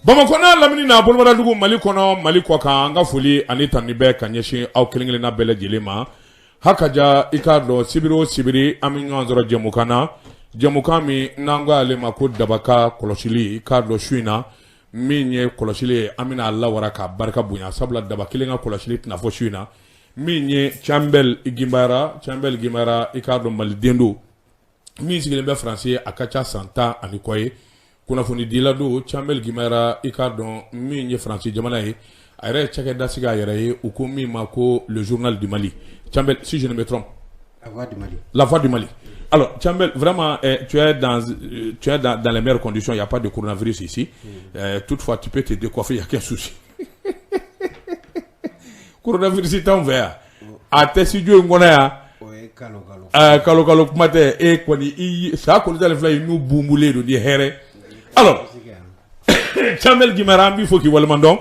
Bamakɔ n'a lamini n'a bolomadadugu, Mali kɔnɔ, Mali kɔ kan, an ka foli ani tanuni bɛ ka ɲɛsin aw kelen-kelenna bɛɛ lajɛlen ma. Hakaja, i k'a dɔn, sibiri o sibiri an bɛ ɲɔgɔn sɔrɔ jɛmukan na, jɛmukan min n'an ko ale ma ko dabaka kɔlɔsili. I k'a dɔn, su in na, min ye kɔlɔsili ye, an bɛna a lawara k'a barika bonya, sabula daba kelen ka kɔlɔsili tɛna fɔ su in na. Min ye Tiambel Guimbayara, Tiambel Guimbayara, i k'a dɔn, maliden don min sigilen bɛ Faransi, a ka ca san 10 ani kɔ ye, kunnafonidila don. Tiambel Guimbayara, i k'a dɔn, min ye Faransi jamana ye, a yɛrɛ ye cakɛda sigi a yɛrɛ ye, u ko min ma ko Le Journal du Mali. Tiambel, si je ne me trompe. La Voix du Mali. La Voix du Mali. Alors, Tiambel, vraiment, tu es dans les meilleures conditions. Il n'y a pas de coronavirus ici. Toutefois, tu peux te décoiffer, il n'y a aucun souci. Coronavirus t'anw fɛ yan. A tɛ studio in kɔnɔ yan. O ye kalo kalo. Kalo kalo kuma tɛ, e kɔni i sa kɔni talen filɛ, i n'u bunbulen don ni hɛrɛ. Alors, Tiambel Guimbayara, an b'i fo k'i waleɲuman dɔn.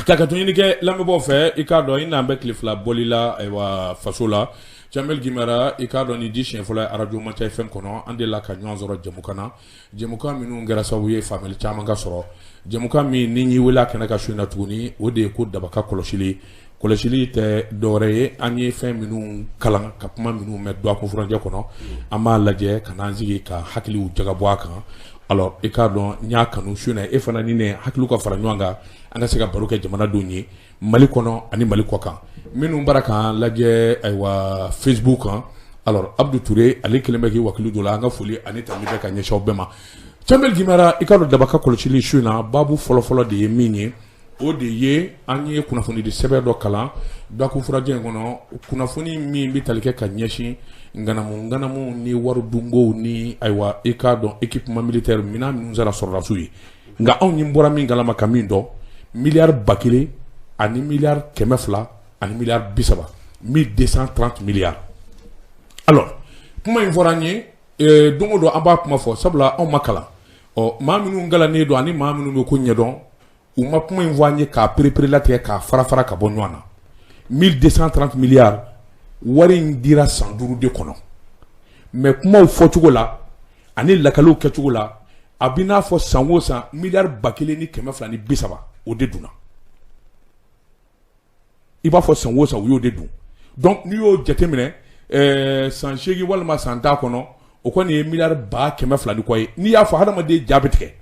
Ka to ɲini kɛ lamɛnbaaw fɛ, i k'a dɔn, i n'an bɛ tile 2 bɔli la, ayiwa, faso la. Tiambel Guimbayara, i k'a dɔn, nin di siɲɛ fɔlɔ ye arajo Manca FM kɔnɔ. An delila ka ɲɔgɔn sɔrɔ jɛmukan na, jɛmukan minnu kɛra sababu ye faamuyali caman ka sɔrɔ. Jɛmukan min ni y'i wele a kɛnɛ ka su in na tuguni, o de ye ko dabaka kɔlɔsili. Kɔlɔsili tɛ dɔwɛrɛ ye, an ye fɛn minnu kalan, ka kuma minnu mɛn dɔgɔkun furancɛ kɔnɔ, an b'a lajɛ ka n'an sigi ka hakiliw jagabɔ a kan. Alors, i k'a dɔn, n y'a kanu su in na, e fana ni ne hakiliw ka fara ɲɔgɔn kan, an ka se ka baro kɛ jamanadenw ye Mali kɔnɔ ani Mali kɔ kan minnu bara k'an lajɛ, ayiwa, Facebook kan. Alors, Abdou Touré, ale kelen bɛ k'i wakili don la. An ka foli ani tanuni bɛ ka ɲɛsin aw bɛɛ ma. Tiambel Guimbayara, i k'a dɔn, dabaka kɔlɔsili su in na, baabu fɔlɔfɔlɔ de ye min ye, o de ye an ye kunnafonidi sɛbɛn dɔ kalan dɔgɔkun furajɛ in kɔnɔ, kunnafoni min bɛ tali kɛ ka ɲɛsin ŋanamu ŋanamu ni wari dunkow ni, ayiwa, i k'a dɔn, équipement militaire, minɛn minnu sera sɔrɔdasiw ye. Nka anw ni bɔra min kalama, ka min dɔn, miliyari 1000 ani miliyari 200 ani miliyari 30, 1230 milliards. Alors, kuma in fɔra an ye don o don, an b'a kuma fɔ, sabula anw ma kalan. Ɔ, maa minnu kalannen don ani maa minnu bɛ ko ɲɛdɔn, u ma kuma in fɔ an ye k'a perepere latigɛ, k'a fara fara ka bɔ ɲɔgɔn na. 1230 milliards, wari in dira san 5 de kɔnɔ, mais kumaw fɔcogo la ani lakaliw kɛcogo la, a bɛ n'a fɔ san o san miliyari 1230, o de dunna. I b'a fɔ san o san u y'o de dun. Donc n'i y'o jateminɛ, san 8 walima san 10 kɔnɔ, o kɔni ye miliyari 200,000 ni kɔ ye. N'i y'a fɔ, hadamaden ja bɛ tigɛ.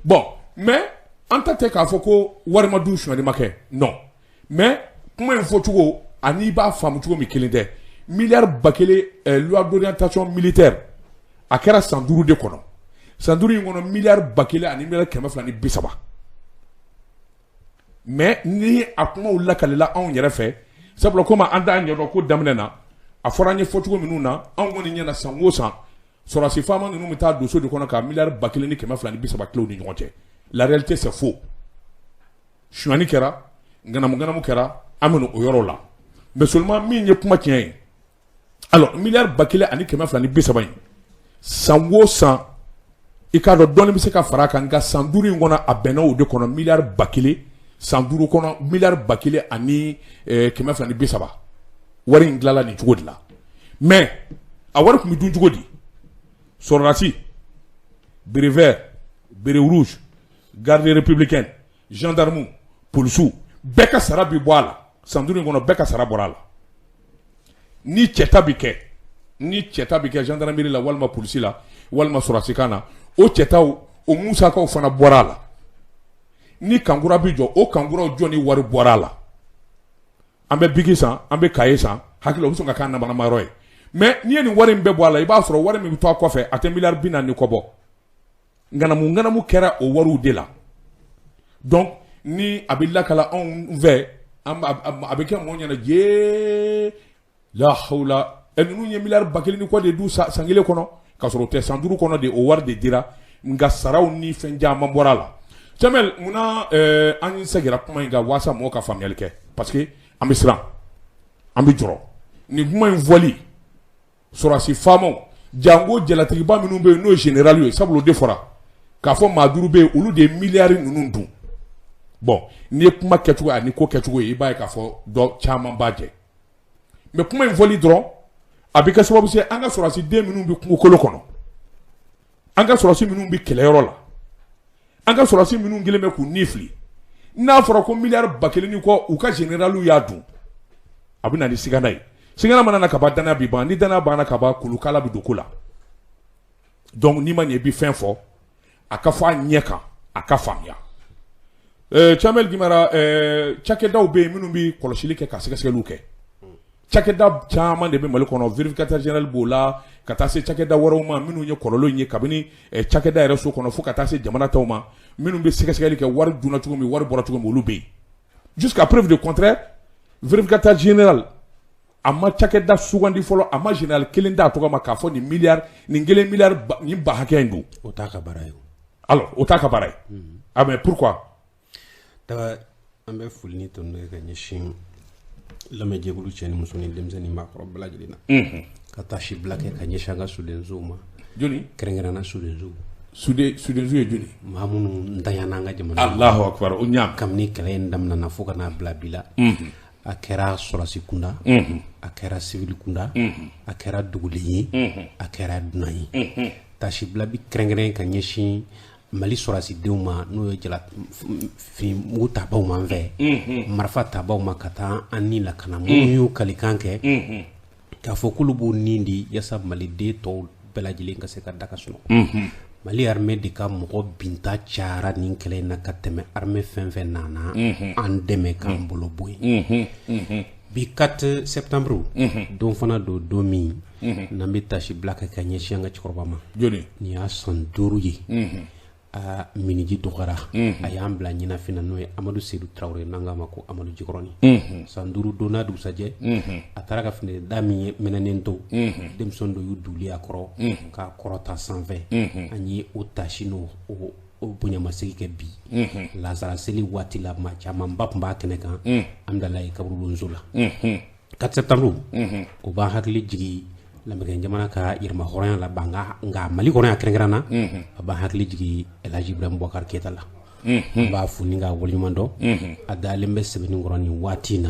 Bon, mais an ta tɛ k'a fɔ ko wari ma dun, sonyali ma kɛ, non, mais kuma in fɔcogo ani i b'a faamu cogo min kelen tɛ. Miliyari 1000, loi d'orientation militaire, a kɛra san 5 de kɔnɔ. San 5 in kɔnɔ, miliyari 1000 ani miliyari 230. Mais ni a kumaw lakalila anw yɛrɛ fɛ, sabula komi an t'a ɲɛdɔn ko daminɛ na, a fɔra an ye fɔcogo minnu na, anw kɔni ɲɛna, san o san sɔrɔdasi faama ninnu bɛ taa don so de kɔnɔ ka miliyari 1230 tilaw ni ɲɔgɔn cɛ. La réalité, c'est faux. Sonyani kɛra, ŋanamu ŋanamu kɛra, an bɛ o yɔrɔ la. Mais seulement, min ye kuma tiɲɛ ye, alors, miliyari 1230 in, san o san, i k'a dɔn, dɔɔnin bɛ se ka fara a kan, nka san 5 in kɔnɔ, a bɛnna o de kɔnɔ, miliyari 1000, san 5 kɔnɔ, miliyari 1230. Wari in dilanla nin cogo de la. Mais a wari tun bɛ dun cogo di? Sɔrɔdasi, béret vert, béret rouge, garde républicaine, gendarme, polisiw, bɛɛ ka sara bi bɔ a la. San 5 in kɔnɔ, bɛɛ ka sara bɔra a la. Ni cɛta bi kɛ, ni cɛta bi kɛ gendarmerie la walima polisi la walima sɔrɔdasikan na, o cɛtaw, o musakaw fana bɔra a la. Ni kankura bi jɔ, o kankuraw jɔ ni wari bɔra a la. An bɛ biki san, an bɛ kaye san, hakili o bɛ sɔn ka k'a namarama yɔrɔ ye. Mais n'i ye nin wari in bɛɛ bɔ a la, i b'a sɔrɔ wari min bɛ to a kɔfɛ, a tɛ miliyari 40 ni kɔ bɔ. Ŋanamu ŋanamu kɛra o wariw de la. Donc ni a bɛ lakala anw fɛ, a bɛ kɛ mɔgɔw ɲɛna jee, la hawla, ɛ, ninnu ye miliyari 1000 ni kɔ de dun san kelen kɔnɔ, k'a sɔrɔ o tɛ. San 5 kɔnɔ de o wari de dira, nka saraw ni fɛn caman bɔra a la. Tiambel, munna an seginna kuma in kan? Walasa mɔgɔw ka faamuyali kɛ, parce que an bɛ siran, an bɛ jɔrɔ nin kuma in fɔli. Sɔrɔdasi faamaw, janko jalatigiba minnu bɛ yen, n'o ye général ye, sabula o de fɔra k'a fɔ maa duuru bɛ yen, olu de ye miliyari ninnu dun. Bon, n'i ye kuma kɛcogo ani ko kɛcogo ye, i b'a ye k'a fɔ dɔ caman b'a jɛ. Mais kuma in fɔli dɔrɔn, a bɛ kɛ sababu se an ka sɔrɔdasi den minnu bɛ kungokolo kɔnɔ, an ka sɔrɔdasi minnu bɛ kɛlɛyɔrɔ la. An ka sɔrɔdasi minnu kɛlen bɛ k'u ni fili, n'a fɔra ko miliyari 1000 ni kɔ u ka généraliw y'a dun, a bɛ na ni sigana ye. Sigana mana na ka ban, danaya bi ban. Ni danaya banna ka ban, kulukala bɛ don ko la. Donc n'i ma ɲɛ, i bɛ fɛn fɔ, a ka fɔ a ɲɛ kan, a ka faamuya. Samuel Gimara, cakɛdaw bɛ yen minnu bɛ kɔlɔsili kɛ ka sɛgɛsɛgɛliw kɛ. Cakɛda caman de bɛ Mali kɔnɔ, vérificateur général b'o la, ka taa se cakɛda wɛrɛw ma minnu ye kɔlɔlɔ in ye, kabini cakɛda yɛrɛ so kɔnɔ fo ka taa se jamana tɔw ma, minnu bɛ sɛgɛsɛgɛli kɛ, wari dunna cogo min, wari bɔra cogo min, olu bɛ yen. Jusqu'à preuve de contraire, vérificateur général a ma cakɛda sugandi fɔlɔ, a ma général kelen d'a tɔgɔ ma k'a fɔ nin miliyari nin kelen, miliyari nin ba hakɛ in don. O t'a ka baara ye. Alors, o t'a ka baara ye. Ah, mais pourquoi? Daba, an bɛ foli ni tanu kɛ ka ɲɛsin lamɛnjɛkulu cɛ ni muso ni denmisɛnnin maakɔrɔ bɛɛ lajɛlen na, ka taa si bila kɛ ka ɲɛsin an ka sodensow ma. Joli? Kɛrɛnkɛrɛnna sodensow. Sudenso ye joli? Maa minnu ntanyana an ka jamana. Allahu akbar, o ɲa. Kabini kɛlɛ in daminɛna fo ka n'a bila bi la, a kɛra sɔrɔsi kunda, a kɛra civil kunda, a kɛra dugulen ye, a kɛra dunan ye, tasibila bi kɛrɛnkɛrɛn ka ɲɛsin Mali sɔrɔsidenw ma, n'o ye jala mugu tabaw ma, an fɛ marifa tabaw ma, ka taa an ni lakana, minnu y'u kalikan kɛ k'a fɔ k'olu b'u nin di yaasa maliden tɔw bɛɛ lajɛlen ka se ka da ka sunɔgɔ. Mali armée de ka mɔgɔ binta cayara nin kɛlɛ in na ka tɛmɛ armée fɛn fɛn nana an dɛmɛ k'an bolo bɔ yen. Bi 4 septembre don fana don, don min n'an bɛ tasi bila kɛ ka ɲɛsin an ka cɛkɔrɔba ma. Joli? Nin y'a san 5 ye a miniji dɔgɔyara, a y'an bila ɲɛnafin na, n'o ye Amadu Sedu Tarawele, n'an k'a ma ko Amadu Jikɔrɔni. San 5 don n'a dugusajɛ, a taara ka fini da min ye mɛnɛnen to, denmisɛnnin dɔ y'u duli a kɔrɔ k'a kɔrɔta sanfɛ. An ye o tasi n'o o bonyamasegin kɛ bi lazara seli waati la. Maa camanba tun b'a kɛnɛ kan an bilala ye kaburudonso la. 4 septembre, o b'an hakili jigin lamɛn jamana ka yɛrɛma hɔrɔnya la ban, nka Mali kɔnɔ yan kɛrɛnkɛrɛn na, a b'an hakili jigin El Hadji Ibrahim Boubacar Keita la. N b'a fo ni k'a waleɲuman dɔn. A dalen bɛ sɛbɛnni kɔrɔ nin waati in na,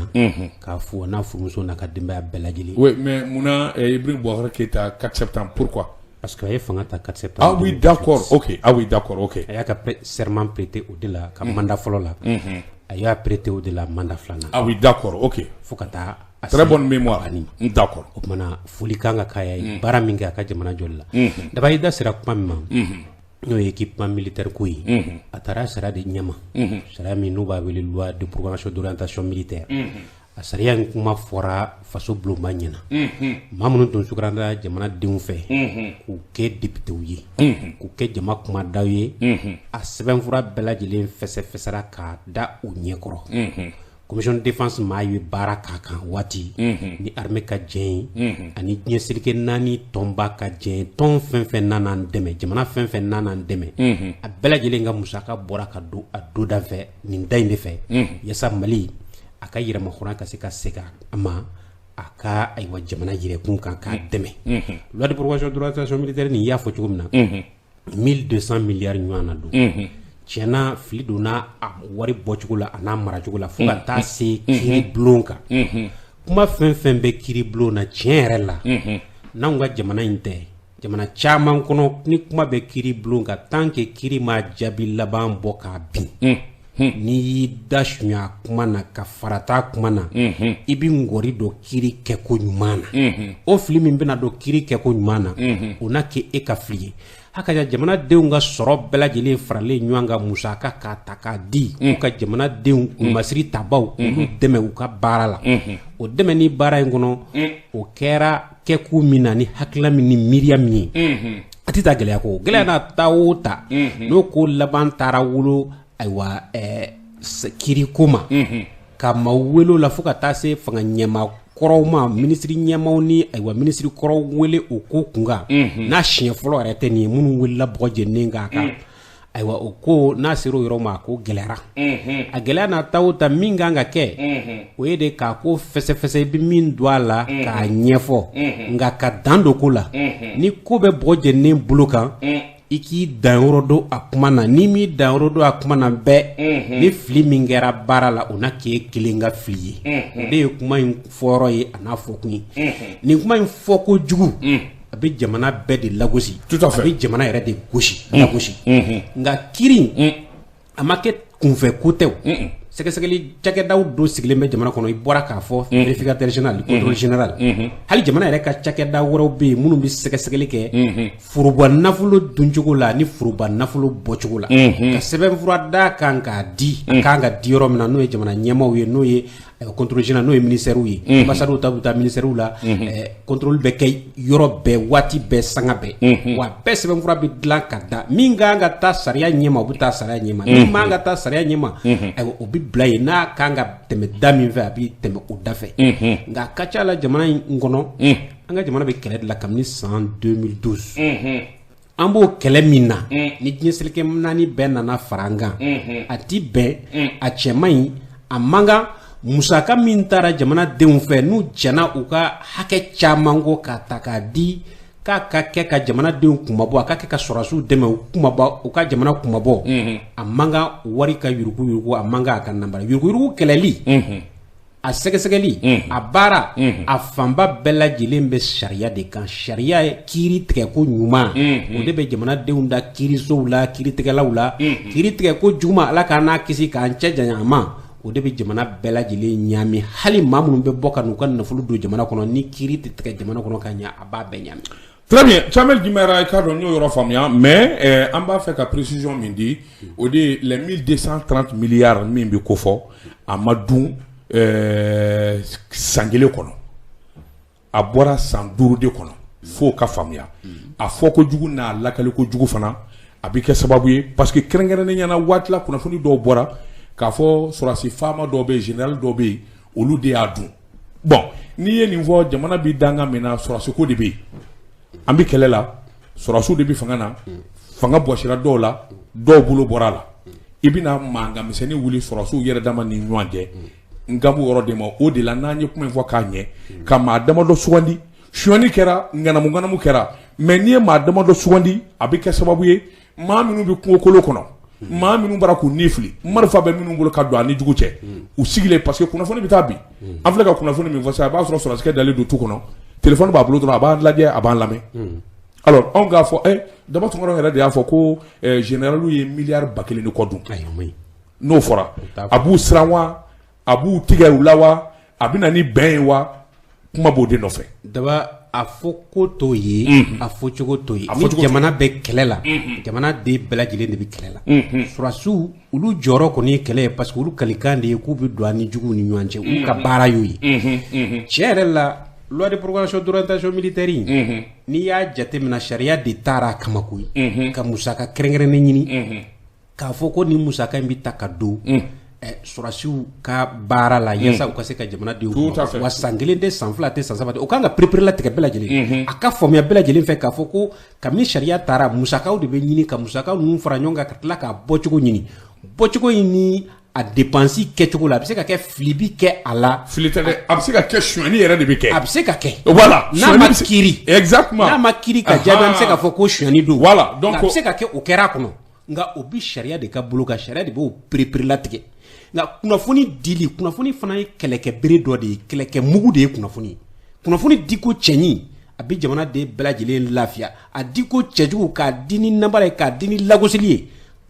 k'a fo n'a furumuso n'a ka denbaya bɛɛ lajɛlen. Oui, mais munna Ibrahim Boubacar Keita 4 septembre, pourquoi? Parce que a ye fanga ta 4 septembre. Ah oui, d'accord, ok. Ah oui, d'accord, ok. A y'a ka serment prêté o de la ka mandat fɔlɔ la, a y'a prêté o de la mandat filanan. Ah oui, d'accord, ok. Fo ka taa. Très bonne mémoire. D'accord. O kumana, foli kan ka k'a ye baara min kɛ a ka jamana jɔli la. Daba, i da sera kuma min ma, n'o ye équipement militaire ko ye, a taara sariya de ɲɛma, sariya min n'u b'a wele loi de programmation d'orientation militaire. A sariya in kuma fɔra faso bulonba ɲɛna. Maa minnu tun sugandira jamanadenw fɛ k'u kɛ députéw ye, k'u kɛ jama kumadaw ye, a sɛbɛnfura bɛɛ lajɛlen fɛsɛfɛsɛra k'a da u ɲɛkɔrɔ. Commission de défense maa ye baara k'a kan waati ni armée ka jɛ ye, ani diɲɛ seleke naani tɔnba ka jɛ, tɔn fɛn fɛn nana dɛmɛ, jamana fɛn fɛn nana dɛmɛ, a bɛɛ lajɛlen ka musaka bɔra ka don a donda fɛ nin da in de fɛ, yaasa Mali a ka yɛrɛma hɔrɔnya ka se ka segin a ma, a ka ayiwa jamana yɛrɛkun kan k'a dɛmɛ. Loi de programmation d'orientation militaire nin, i y'a fɔ cogo min na, 1200 milliards ɲɔgɔn na don. Tiɲɛna, fili donna a wari bɔcogo la, a n'a maracogo la, fo ka taa se kiiri bulon kan. Kuma fɛn fɛn bɛ kiiri bulon na, tiɲɛ yɛrɛ la, n'anw ka jamana in tɛ, jamana caman kɔnɔ, ni kuma bɛ kiiri bulon kan, tant que kiiri ma jaabi laban bɔ k'a bin, n'i y'i da suɲɛ kuma na ka farata kuma na, i bɛ ngɔri dɔ kiiri kɛko ɲuman na. O fili min bɛna don kiiri kɛko ɲuman na, o na kɛ e ka fili ye. Hakaja, jamanadenw ka sɔrɔ bɛɛ lajɛlen faralen ɲɔgɔn kan, musaka k'a ta k'a di u ka jamanadenw masiri tabaw, olu dɛmɛ u ka baara la. O dɛmɛ ni baara in kɔnɔ, o kɛra kɛkun min na, ni hakilina min ni miiriya min ye, a tɛ taa gɛlɛya kɔ. Gɛlɛya n'a ta o ta, n'o ko laban taara wolo, ayiwa, kiiriko ma ka maaw wele o la, fo ka taa se fanga ɲɛmaa kɔrɔw ma, minisiri ɲɛmaw ni ayiwa minisiri kɔrɔw wele o ko kunkan, n'a siɲɛ fɔlɔ yɛrɛ tɛ nin ye, minnu welela bɔgɔ jeninen k'a kan. Ayiwa, o ko n'a sera o yɔrɔ ma, a ko gɛlɛyara. A gɛlɛya n'a ta o ta, min kan ka kɛ, o ye de k'a ko fɛsɛfɛsɛ, i bɛ min don a la k'a ɲɛfɔ, nka ka dan don ko la. Ni ko bɛ bɔgɔ jeninen bolo kan, i k'i dan yɔrɔ don a kuma na. Ni m'i dan yɔrɔ don a kuma na bɛɛ, ni fili min kɛra baara la, o na k'e kelen ka fili ye. O de ye kuma in fɔyɔrɔ ye, a n'a fɔkun ye. Nin kuma in fɔko jugu a bɛ jamana bɛɛ de lagosi. Tout à fait. A bɛ jamana yɛrɛ de gosi, lagosi. Nka kiiri in, a ma kɛ kunfɛ ko tɛ o. Sɛgɛsɛgɛli cakɛdaw dɔ sigilen bɛ jamana kɔnɔ, i bɔra k'a fɔ, vérificateur général, contrôle général. Hali jamana yɛrɛ ka cakɛda wɛrɛw bɛ yen minnu bɛ sɛgɛsɛgɛli kɛ foroba nafolo duncogo la ni foroba nafolo bɔcogo la, ka sɛbɛnfura d'a kan k'a di a kan ka di yɔrɔ min na, n'o ye jamana ɲɛmaaw ye, n'o ye contrôle général, n'o ye ministère ye. Ambassadew ta bɛ taa ministère la, contrôle bɛ kɛ yɔrɔ bɛɛ, waati bɛɛ, sanga bɛɛ. Wa bɛɛ sɛbɛnfura bɛ dilan ka da min kan ka taa sariya ɲɛma, o bɛ taa sariya ɲɛma. Min man ka taa sariya ɲɛma, ayiwa, o bɛ bila yen. N'a kan ka tɛmɛ da min fɛ, a bɛ tɛmɛ o da fɛ. Nka a ka ca la, jamana in kɔnɔ, an ka jamana bɛ kɛlɛ de la kabini san 2012. An b'o kɛlɛ min na, ni diɲɛ seleke naani bɛɛ nana fara an kan, a ti bɛn, a cɛ man ɲi, a man kan. Musaka min taara jamana denw fɛ, n'u jɛnna u ka hakɛ caman ko k'a ta k'a di k'a ka kɛ ka jamanadenw kunmabɔ, a ka kɛ ka sɔrɔdasiw dɛmɛ u kunmabɔ, u ka jamana kunmabɔ, a man kan wari ka yurugu yurugu, a man kan a ka nanbara. Yuruguyurugu kɛlɛli, a sɛgɛsɛgɛli, a baara, a fanba bɛɛ lajɛlen bɛ sariya de kan. Sariya ye kiiri tigɛko ɲuman, o de bɛ jamanadenw da kiirisow la, kiiritigɛlaw la. Kiiri tigɛko juguman, Ala k'an n'a kisi k'an cɛ janya a ma, o de bɛ jamana bɛɛ lajɛlen ɲaami. Hali maa minnu bɛ bɔ ka n'u ka nafolo don jamana kɔnɔ, ni kiiri tɛ tigɛ jamana kɔnɔ ka ɲɛ, a b'a bɛɛ ɲaami. Très bien, Samuel Guimara, i k'a dɔn n y'o yɔrɔ faamuya, mais an b'a fɛ ka précision min di, o de ye les 1230 milliards min bɛ ko fɔ, a ma dun san kelen kɔnɔ, a bɔra san 5 de kɔnɔ. F'o ka faamuya. A fɔ kojugu n'a lakali kojugu fana, a bɛ kɛ sababu ye, parce que kɛrɛnkɛrɛnnenya la, waati la kunnafoni dɔw bɔra k'a fɔ sɔrɔdasi faama dɔw bɛ yen, général dɔw bɛ yen, olu de y'a dun. Bon, n'i ye nin fɔ, jamana bɛ danga min na, sɔrɔdasi ko de bɛ yen. An bɛ kɛlɛ la, sɔrɔdasiw de bɛ fanga na, fanga bɔsira dɔw la, dɔw bolo bɔra a la. I bɛna mankan misɛnnin wuli sɔrɔdasiw yɛrɛ dama ni ɲɔgɔn cɛ. N kan b'o yɔrɔ de ma. O de la, n'an ye kuma in fɔ k'a ɲɛ, ka maa damadɔ sugandi, sonyani kɛra, ŋanamu ŋanamu kɛra, mais n'i ye maa damadɔ sugandi, a bɛ kɛ sababu ye, maa minnu bɛ kungokolo kɔnɔ, maa minnu bɔra k'u ni fili, marifa bɛ minnu bolo ka don a ni jugu cɛ, u sigilen, parce que kunnafoni bɛ taa bi. An filɛ ka kunnafoni min fɔ sisan, a b'a sɔrɔ sɔrɔdasikɛ dalen don tu kɔnɔ, téléphone b'a bolo dɔrɔn, a b'an lajɛ, a b'an lamɛn. Alors anw k'a fɔ Daba Tunkara yɛrɛ de y'a fɔ ko général ye miliyari 1000 ni kɔ dun. N'o fɔra, a b'u siran wa, a b'u tigɛ u la wa, a bɛ na ni bɛn ye wa, kuma b'o de nɔfɛ. Daba, a fɔ ko t'o ye, a fɔ cogo t'o ye. Ni jamana bɛ kɛlɛ la, jamana den bɛɛ lajɛlen de bɛ kɛlɛ la. Sɔrɔdasiw, olu jɔyɔrɔ kɔni ye kɛlɛ ye, parce que olu kalikan de ye k'u bɛ don an ni juguw ni ɲɔgɔn cɛ, olu ka baara y'o ye. Tiɲɛ yɛrɛ la, loi de programmation d'orientation militaire in, n'i y'a jateminɛ, sariya de taara a kama koyi, ka musaka kɛrɛnkɛrɛnnen ɲini k'a fɔ ko nin musaka in bɛ ta ka don sɔrɔdasiw ka baara la, yaasa u ka se ka jamanadenw. Wa san kelen tɛ, san 2 tɛ, san 3 tɛ, o kan ka pereperelatigɛ bɛɛ lajɛlen, a ka faamuya bɛɛ lajɛlen fɛ k'a fɔ ko kabini sariya taara, musakaw de bɛ ɲini, ka musakaw ninnu fara ɲɔgɔn kan, ka tila k'a bɔcogo ɲini. Bɔcogo in ni a dépense kɛcogo la, a bɛ se ka kɛ fili bi kɛ a la. Fili tɛ dɛ, a bɛ se ka kɛ sonyani yɛrɛ de bɛ kɛ. A bɛ se ka kɛ. Voilà. N'a ma kiiri. Exactement. N'a ma kiiri ka jaabi, an bɛ se k'a fɔ ko sonyani don. Voilà, donc a bɛ se ka kɛ o kɛra a kɔnɔ, nka o bi sariya de ka bolo kan, sariya de b'o pereperelatigɛ. Nka kunnafoni dili, kunnafoni fana ye kɛlɛkɛ bere dɔ de ye, kɛlɛkɛ mugu de ye kunnafoni ye. Kunnafoni diko cɛɲi, a bɛ jamanaden bɛɛ lajɛlen lafiya. A diko cɛjugu, k'a di ni nabara ye, k'a di ni lagosili ye,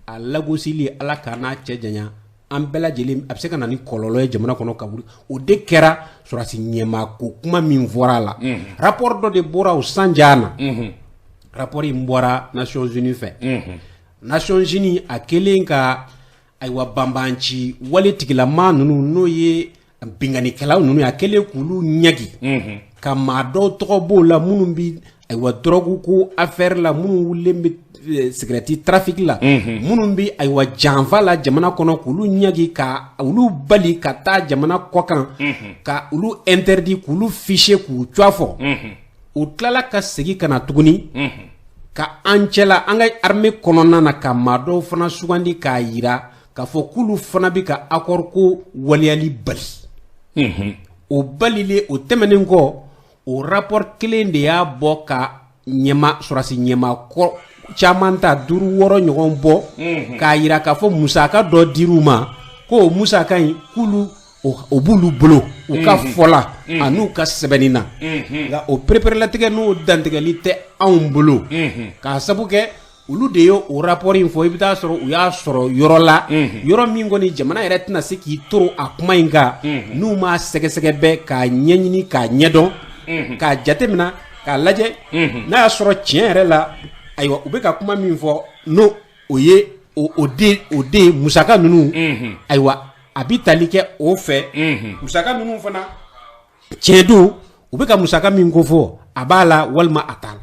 a lagosili, Ala k'a n'a cɛ janya, an bɛɛ lajɛlen, a bɛ se ka na ni kɔlɔlɔ ye jamana kɔnɔ ka wuli. O de kɛra sɔrɔdasi ɲɛmaa ko kuma min fɔra a la. Rapport dɔ de bɔra o sanjan na. Rapport in bɔra Nations Unies fɛ. Nations Unies a kɛlen ka, ayiwa, banbanci wale tigilama ninnu, n'o ye binkannikɛlaw ninnu ye, a kɛlen k'olu ɲagi, ka maa dɔw tɔgɔ b'o la, minnu bi, ayiwa, drogue ko affaire la, minnu wulilen bɛ cigarette trafic la, minnu bɛ, ayiwa, janfa la jamana kɔnɔ, k'olu ɲagi, ka olu bali ka taa jamana kɔkan, ka olu interdit, k'olu ficher, k'u tɔgɔ fɔ. U tilala ka segin ka na tuguni ka an cɛla, an ka armée kɔnɔna na, ka maa dɔw fana sugandi k'a yira k'a fɔ k'olu fana bɛ ka accord ko waleyali bali. O balilen, o tɛmɛnen kɔ, o rapport kelen de y'a bɔ ka ɲɛma, sɔrɔdasi ɲɛma kɔ caman ta, duuru wɔɔrɔ ɲɔgɔn bɔ, k'a yira k'a fɔ musaka dɔ dir'u ma, ko o musaka in, k'olu O b'olu bolo u ka fɔla an'u ka sɛbɛnni na, nka o pereperelatigɛ n'o dantigɛli tɛ anw bolo, k'a sabu kɛ olu de ye o rapport in fɔ. I bɛ taa sɔrɔ u y'a sɔrɔ yɔrɔ la, yɔrɔ min kɔni jamana yɛrɛ tɛna se k'i toro a kuma in kan n'u m'a sɛgɛsɛgɛ bɛɛ k'a ɲɛɲini, k'a ɲɛdɔn, k'a jateminɛ, k'a lajɛ n'a y'a sɔrɔ tiɲɛ yɛrɛ la, ayiwa, u bɛ ka kuma min fɔ, n'o o ye o de musaka ninnu, ayiwa, a bɛ tali kɛ o fɛ. Musaka ninnu fana, tiɲɛ don, u bɛ ka musaka min ko fɔ, a b'a la walima a t'a la.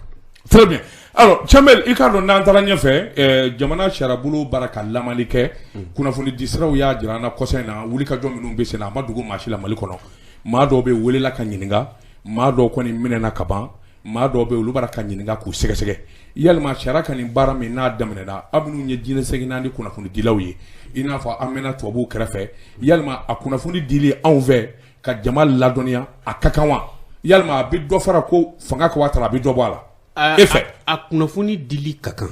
Très bien. Alors, Chamel, i k'a dɔn, n'an taara ɲɛfɛ, jamana sariyabolo baara ka lamali kɛ, kunnafoni disiraw y'a jira an na kɔsa in na, wulikajɔ minnu bɛ sen na, a ma dogo maa si la Mali kɔnɔ. Maa dɔw bɛ welela ka ɲininka, maa dɔw kɔni minɛna ka ban, maa dɔw bɛ olu b'ara ka ɲininka k'u sɛgɛsɛgɛ. Yalima sariya ka nin baara min n'a daminɛna, aw minnu ye diinɛ seginna ni kunnafonidilaw ye, i n'a fɔ an mɛnna tubabuw kɛrɛfɛ, yalima a kunnafoni dili anw fɛ ka jama ladɔnniya, a ka kan wa? Yalima a bɛ dɔ fara ko fanga ka wa, a bɛ dɔ bɔ a la e fɛ? A kunnafoni dili ka kan,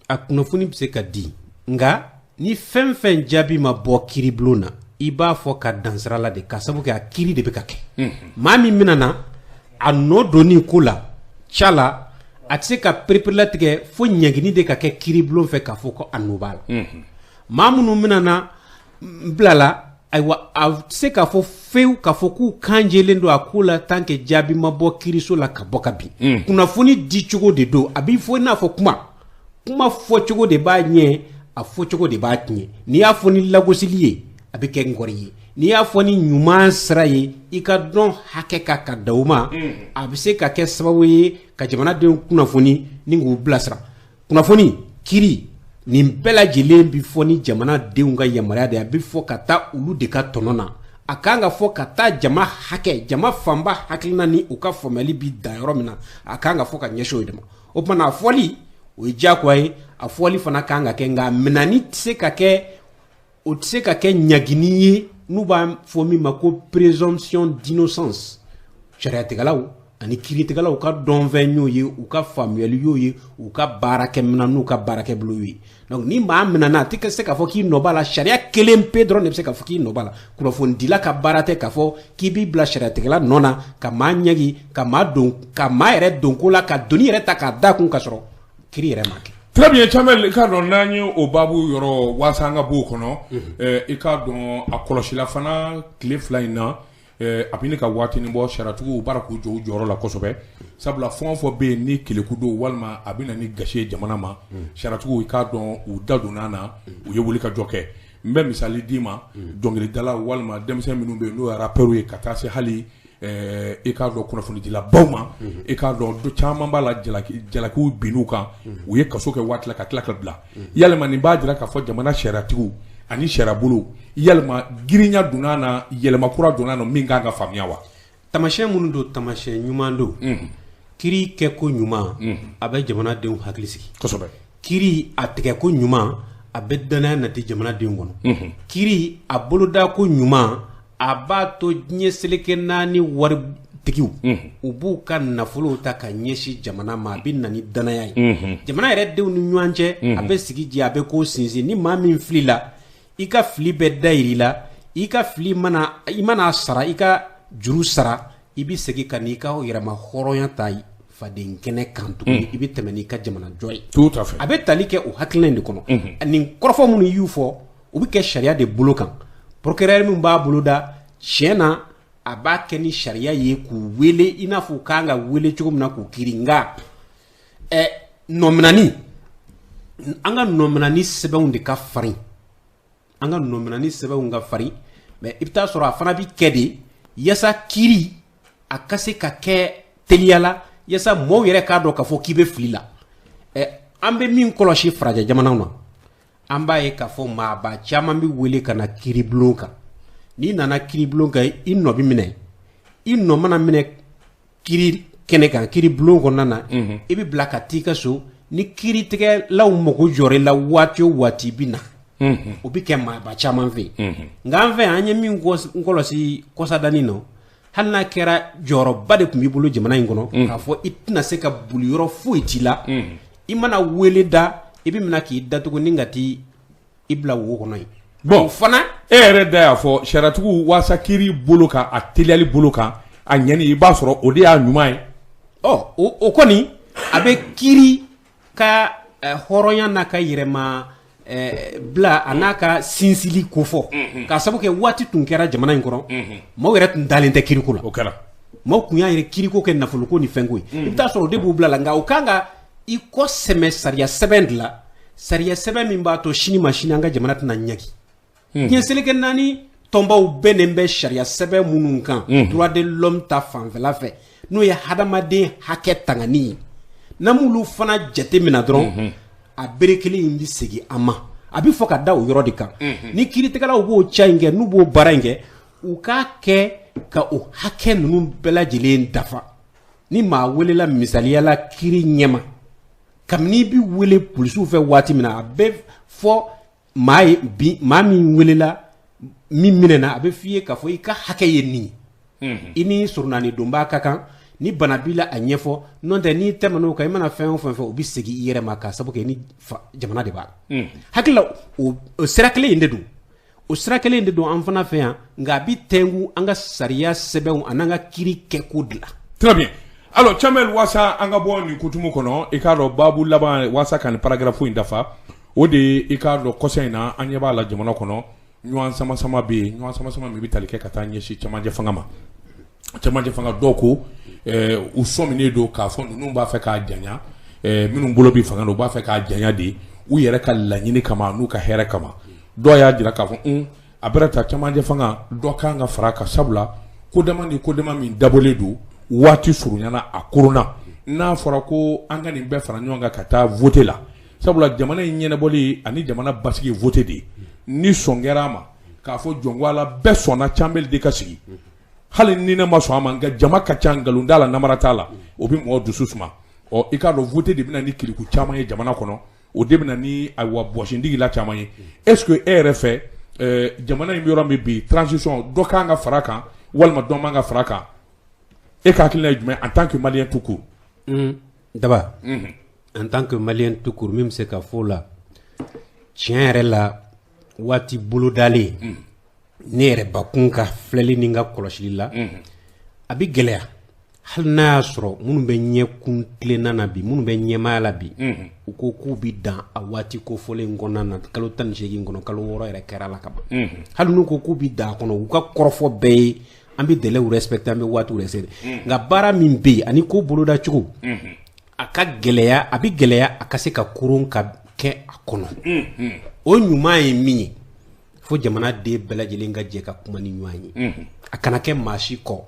a kunnafoni bɛ se ka di, nka ni fɛn fɛn jaabi ma bɔ kiiribulon na, i b'a fɔ ka dansira la de, ka sababu kɛ a kiiri de bɛ ka kɛ. Maa min bɛna na a nɔ donni ko la ca la, a tɛ se ka pereperelatigɛ fo ɲangini de ka kɛ kiiribulon fɛ k'a fɔ ko a nɔ b'a la. Maa minnu bɛna na bilala, ayiwa, a tɛ se k'a fɔ fewu k'a fɔ k'u kan jɛlen don a ko la tant que jaabi ma bɔ kiiriso la ka bɔ ka bin. Kunnafoni di cogo de don, a b'i fɔ i n'a fɔ kuma fɔcogo de b'a ɲɛ, a fɔcogo de b'a tiɲɛ. N'i y'a fɔ ni lagosili ye, a bɛ kɛ nkɔri ye. N'i y'a fɔ ni ɲuman sira ye, i ka dɔn hakɛ kan ka da o ma, a bɛ se ka kɛ sababu ye ka jamanadenw kunnafoni ni k'u bilasira. Kunnafoni, kiiri, nin bɛɛ lajɛlen bɛ fɔ ni jamanadenw ka yamaruya de ye. A bɛ fɔ ka taa olu de ka tɔnɔ na. A kan ka fɔ ka taa jama hakɛ, jama fanba hakilina ni u ka faamuyali bi dan yɔrɔ min na, a kan ka fɔ ka ɲɛsin o de ma. O tuma na, a fɔli o ye diyagoya ye, a fɔli fana kan ka kɛ, nka minɛni tɛ se ka kɛ, o tɛ se ka kɛ ɲagini ye n'u b'a fɔ min ma ko présomption d'innocence. Sariyatigɛlaw ani kiiritigɛlaw ka dɔnfɛn y'o ye, u ka faamuyali y'o ye, u ka baarakɛminɛn n'u ka baarakɛbolo y'o ye. Donc ni maa minɛna, a tɛ se k'a fɔ k'i nɔ b'a la. Sariya kelen pe dɔrɔn de bɛ se k'a fɔ k'i nɔ b'a la. Kunnafonidila ka baara tɛ k'a fɔ k'i b'i bila sariyatigɛla nɔ na ka maa ɲɛgi, ka maa don, ka maa yɛrɛ don ko la, ka doni yɛrɛ ta k'a da kun, ka sɔrɔ kiiri yɛrɛ ma kɛ. Très bien, Chamel, i k'a dɔn, n'an ye o baabu yɔrɔ waasa an ka b'o kɔnɔ, i k'a dɔn, a kɔlɔsila fana tile 2 in na, a bɛ ne ka waatinin bɔ, sariyatigiw baara k'u jɔ u jɔyɔrɔ la kosɛbɛ, sabula fɛn o fɛn bɛ yen ni keleku don walima a bɛ na ni gasi ye jamana ma, sariyatigiw, i k'a dɔn, u da donna na, u ye wuli ka jɔ kɛ. N bɛ misali d'i ma, dɔnkilidala walima denmisɛn minnu bɛ yen n'o ye rappeurs ye, ka taa se hali i k'a dɔn kunnafonidilabaw ma, i k'a dɔn, dɔ caman b'a la, jalakiw binn'u kan, u ye kaso kɛ waati la ka tila ka bila. Yalima nin b'a jira k'a fɔ jamana sariyatigiw ani sariyabolo, yalima girinya donna na, yɛlɛma kura donna na min kan ka faamuya wa? Tamasiyɛn minnu don, tamasiyɛn ɲuman don. Kiiri kɛko ɲuman, a bɛ jamanadenw hakili sigi. Kiiri a tigɛko ɲuman, a bɛ danaya nati jamanadenw kɔnɔ. Kiiri a bolodako ɲuman, a b'a to diɲɛ seleke naani waritigiw, u b'u ka nafolow ta ka ɲɛsin jamana ma. A bɛ na ni danaya ye jamana yɛrɛ denw ni ɲɔgɔn cɛ, a bɛ sigi jɛ, a bɛ ko sinsin. Ni maa min filila, i ka fili bɛ da yir'i la, i ka fili mana, i mana sara, i ka juru sara, i bɛ segin ka n'i ka yɛrɛma hɔrɔnya ta faden kɛnɛ kan tuguni, i bɛ tɛmɛ n'i ka jamana jɔ ye. Tout à fait. A bɛ tali kɛ o hakilina in de kɔnɔ. Nin kɔrɔfɔ minnu y'u fɔ, u bɛ kɛ sariya de bolo kan. Procureur min b'a bolo da, tiɲɛ na, a b'a kɛ ni sariya ye k'u wele i n'a fɔ u kan ka wele cogo min na k'u kiiri. Nka nɔminani, an ka nɔminani sɛbɛnw de ka farin, an ka nɔminani sɛbɛnw ka farin, mais i bɛ taa sɔrɔ a fana bɛ kɛ de yaasa kiiri a ka se ka kɛ teliya la, yaasa mɔɔw yɛrɛ k'a dɔn k'a fɔ k'i bɛ fili la. An bɛ min kɔlɔsi farajɛ jamanaw na, an b'a ye k'a fɔ maaba caman bɛ wele ka na kiiribulon kan. N'i nana kiiribulon kan, i nɔ bɛ minɛ. I nɔ mana minɛ kiiri kɛnɛ kan, kiiribulon kɔnɔna na, i bɛ bila ka t'i ka so. Ni kiiritigɛlaw mago jɔra i la waati o waati, i bɛ na. O bɛ kɛ maaba caman fɛ yen. Nka an fɛ yan, an ye min kɔlɔsi kɔsadani nɔ, hali n'a kɛra jɔyɔrɔba de tun b'i bolo jamana in kɔnɔ, k'a fɔ i tɛna se ka boli yɔrɔ foyi t'i la, i mana wele da, i bɛ minɛ k'i datugu ni ka t'i bila wo kɔnɔ yen. Bon. O fana E yɛrɛ da y'a fɔ sariyatigiw waasa kiiri bolo kan, a teliyali bolo kan, a ɲɛni, i b'a sɔrɔ o de y'a ɲuman ye. Ɔ, o kɔni a bɛ kiiri ka hɔrɔnya n'a ka yɛrɛma bila a n'a ka sinsili kofɔ, k'a sababu kɛ waati tun kɛra jamana in kɔnɔ, maaw yɛrɛ tun dalen tɛ kiriko la. O kɛra. Maaw tun y'a yɛrɛ kiriko kɛ nafoloko ni fɛnko ye. I bɛ taa sɔrɔ o de b'u bila la, nka o kan ka i kɔ sɛmɛ sariya sɛbɛn de la, sariya sɛbɛn min b'a to sini ma sini an ka jamana tɛna ɲagi. Diɲɛ seleke naani tɔnbaw bɛnnen bɛ sariya sɛbɛn minnu kan droit de l'homme ta fanfɛla fɛ, n'o ye hadamaden hakɛ tangani ye, n'an m'olu fana jate minɛ dɔrɔn, a bere kelen in bɛ segin an ma. A bɛ fɔ ka da o yɔrɔ de kan. Ni kiiritigɛlaw b'o ca in kɛ, n'u b'o baara in kɛ, u k'a kɛ ka o hakɛ ninnu bɛɛ lajɛlen dafa. Ni maa welela misaliya la kiiri ɲɛma, kabini i bɛ wele polisiw fɛ waati min na, a bɛ fɔ maa ye bi, maa min welela, min minɛna, a bɛ f'i ye k'a fɔ i ka hakɛ ye nin ye, i ni surunani donbaa ka kan, ni bana b'i la a ɲɛfɔ, n'o tɛ n'i tɛmɛn'o kan, i mana fɛn o fɛn fɔ, o bɛ segin i yɛrɛ ma, k'a sababu kɛ ni jamana de b'a la. Hakili la, o sira kelen in de don, o sira kelen in de don an fana fɛ yan, nka a bɛ tɛnku an ka sariya sɛbɛnw an'an ka kiiri kɛko de la. Très bien. Alors Chamel, waasa an ka bɔ nin kutumu kɔnɔ, i k'a dɔn baabu laban waasa ka nin paragraphe in dafa, o de ye, i k'a dɔn kɔsa in na, an ɲɛ b'a la jamana kɔnɔ, ɲɔgɔn sama sama bɛ yen, ɲɔgɔn sama sama min bɛ tali kɛ ka taa ɲɛsin cɛmancɛ fanga ma. Cɛmancɛ fanga dɔw ko u sɔminen don k'a fɔ ninnu b'a fɛ k'a janya, minnu bolo bɛ fanga na, u b'a fɛ k'a janya de u yɛrɛ ka laɲini kama n'u ka hɛrɛ kama. Dɔw y'a jira k'a fɔ a bɛra ta cɛmancɛ fanga dɔ kan ka fara ka sabula ko dama ni ko dama min dabɔlen don waati surunyana a koronna, n'a fɔra ko an ka nin bɛɛ fara ɲɔgɔn kan ka taa vote la, sabula jamana in ɲɛnabɔli ani jamana basigi vote de ye. Ni sɔn kɛra a ma k'a fɔ jɔnko ala bɛɛ sɔnna Chamel de ka sigi, hali ni ne ma sɔn a ma, nka jama ka ca, nkalon t'a la, namara t'a la, o bɛ mɔgɔ dusu suma. Ɔ, i k'a dɔn vote de bɛna ni kiriku caman ye jamana kɔnɔ, o de bɛna ni ayiwa bɔsindigi la caman ye. Est ce que e yɛrɛ fɛ, jamana in bɛ yɔrɔ min bi, transition dɔ kan ka fara kan walima dɔ man ka fara kan, e ka hakilina ye jumɛn en tant que malien tout court? Daba, en tant que malien tout court, min bɛ se ka fɔ o la, tiɲɛ yɛrɛ la, waati bolodalen, ne yɛrɛ bakun ka filɛli ni n ka kɔlɔsili la, a bɛ gɛlɛya, hali n'a y'a sɔrɔ minnu bɛ ɲɛkun tilenna na bi, minnu bɛ ɲɛmaaya la bi, u ko k'u bɛ dan a waati kofɔlen in kɔnɔna na, kalo 18 kɔnɔ, kalo 6 yɛrɛ kɛra la ka ban. Hali n'u ko k'u bɛ dan a kɔnɔ, u ka kɔrɔfɔ bɛɛ ye an bɛ délai respecter, an bɛ waatiw respecter, nka baara min bɛ yen ani ko boloda cogo, a ka gɛlɛya, a bɛ gɛlɛya a ka se ka koron ka kɛ a kɔnɔ. O ɲuman ye min ye, fo jamanaden bɛɛ lajɛlen ka jɛ ka kuma ni ɲɔgɔn ye, a kana kɛ maa si kɔ,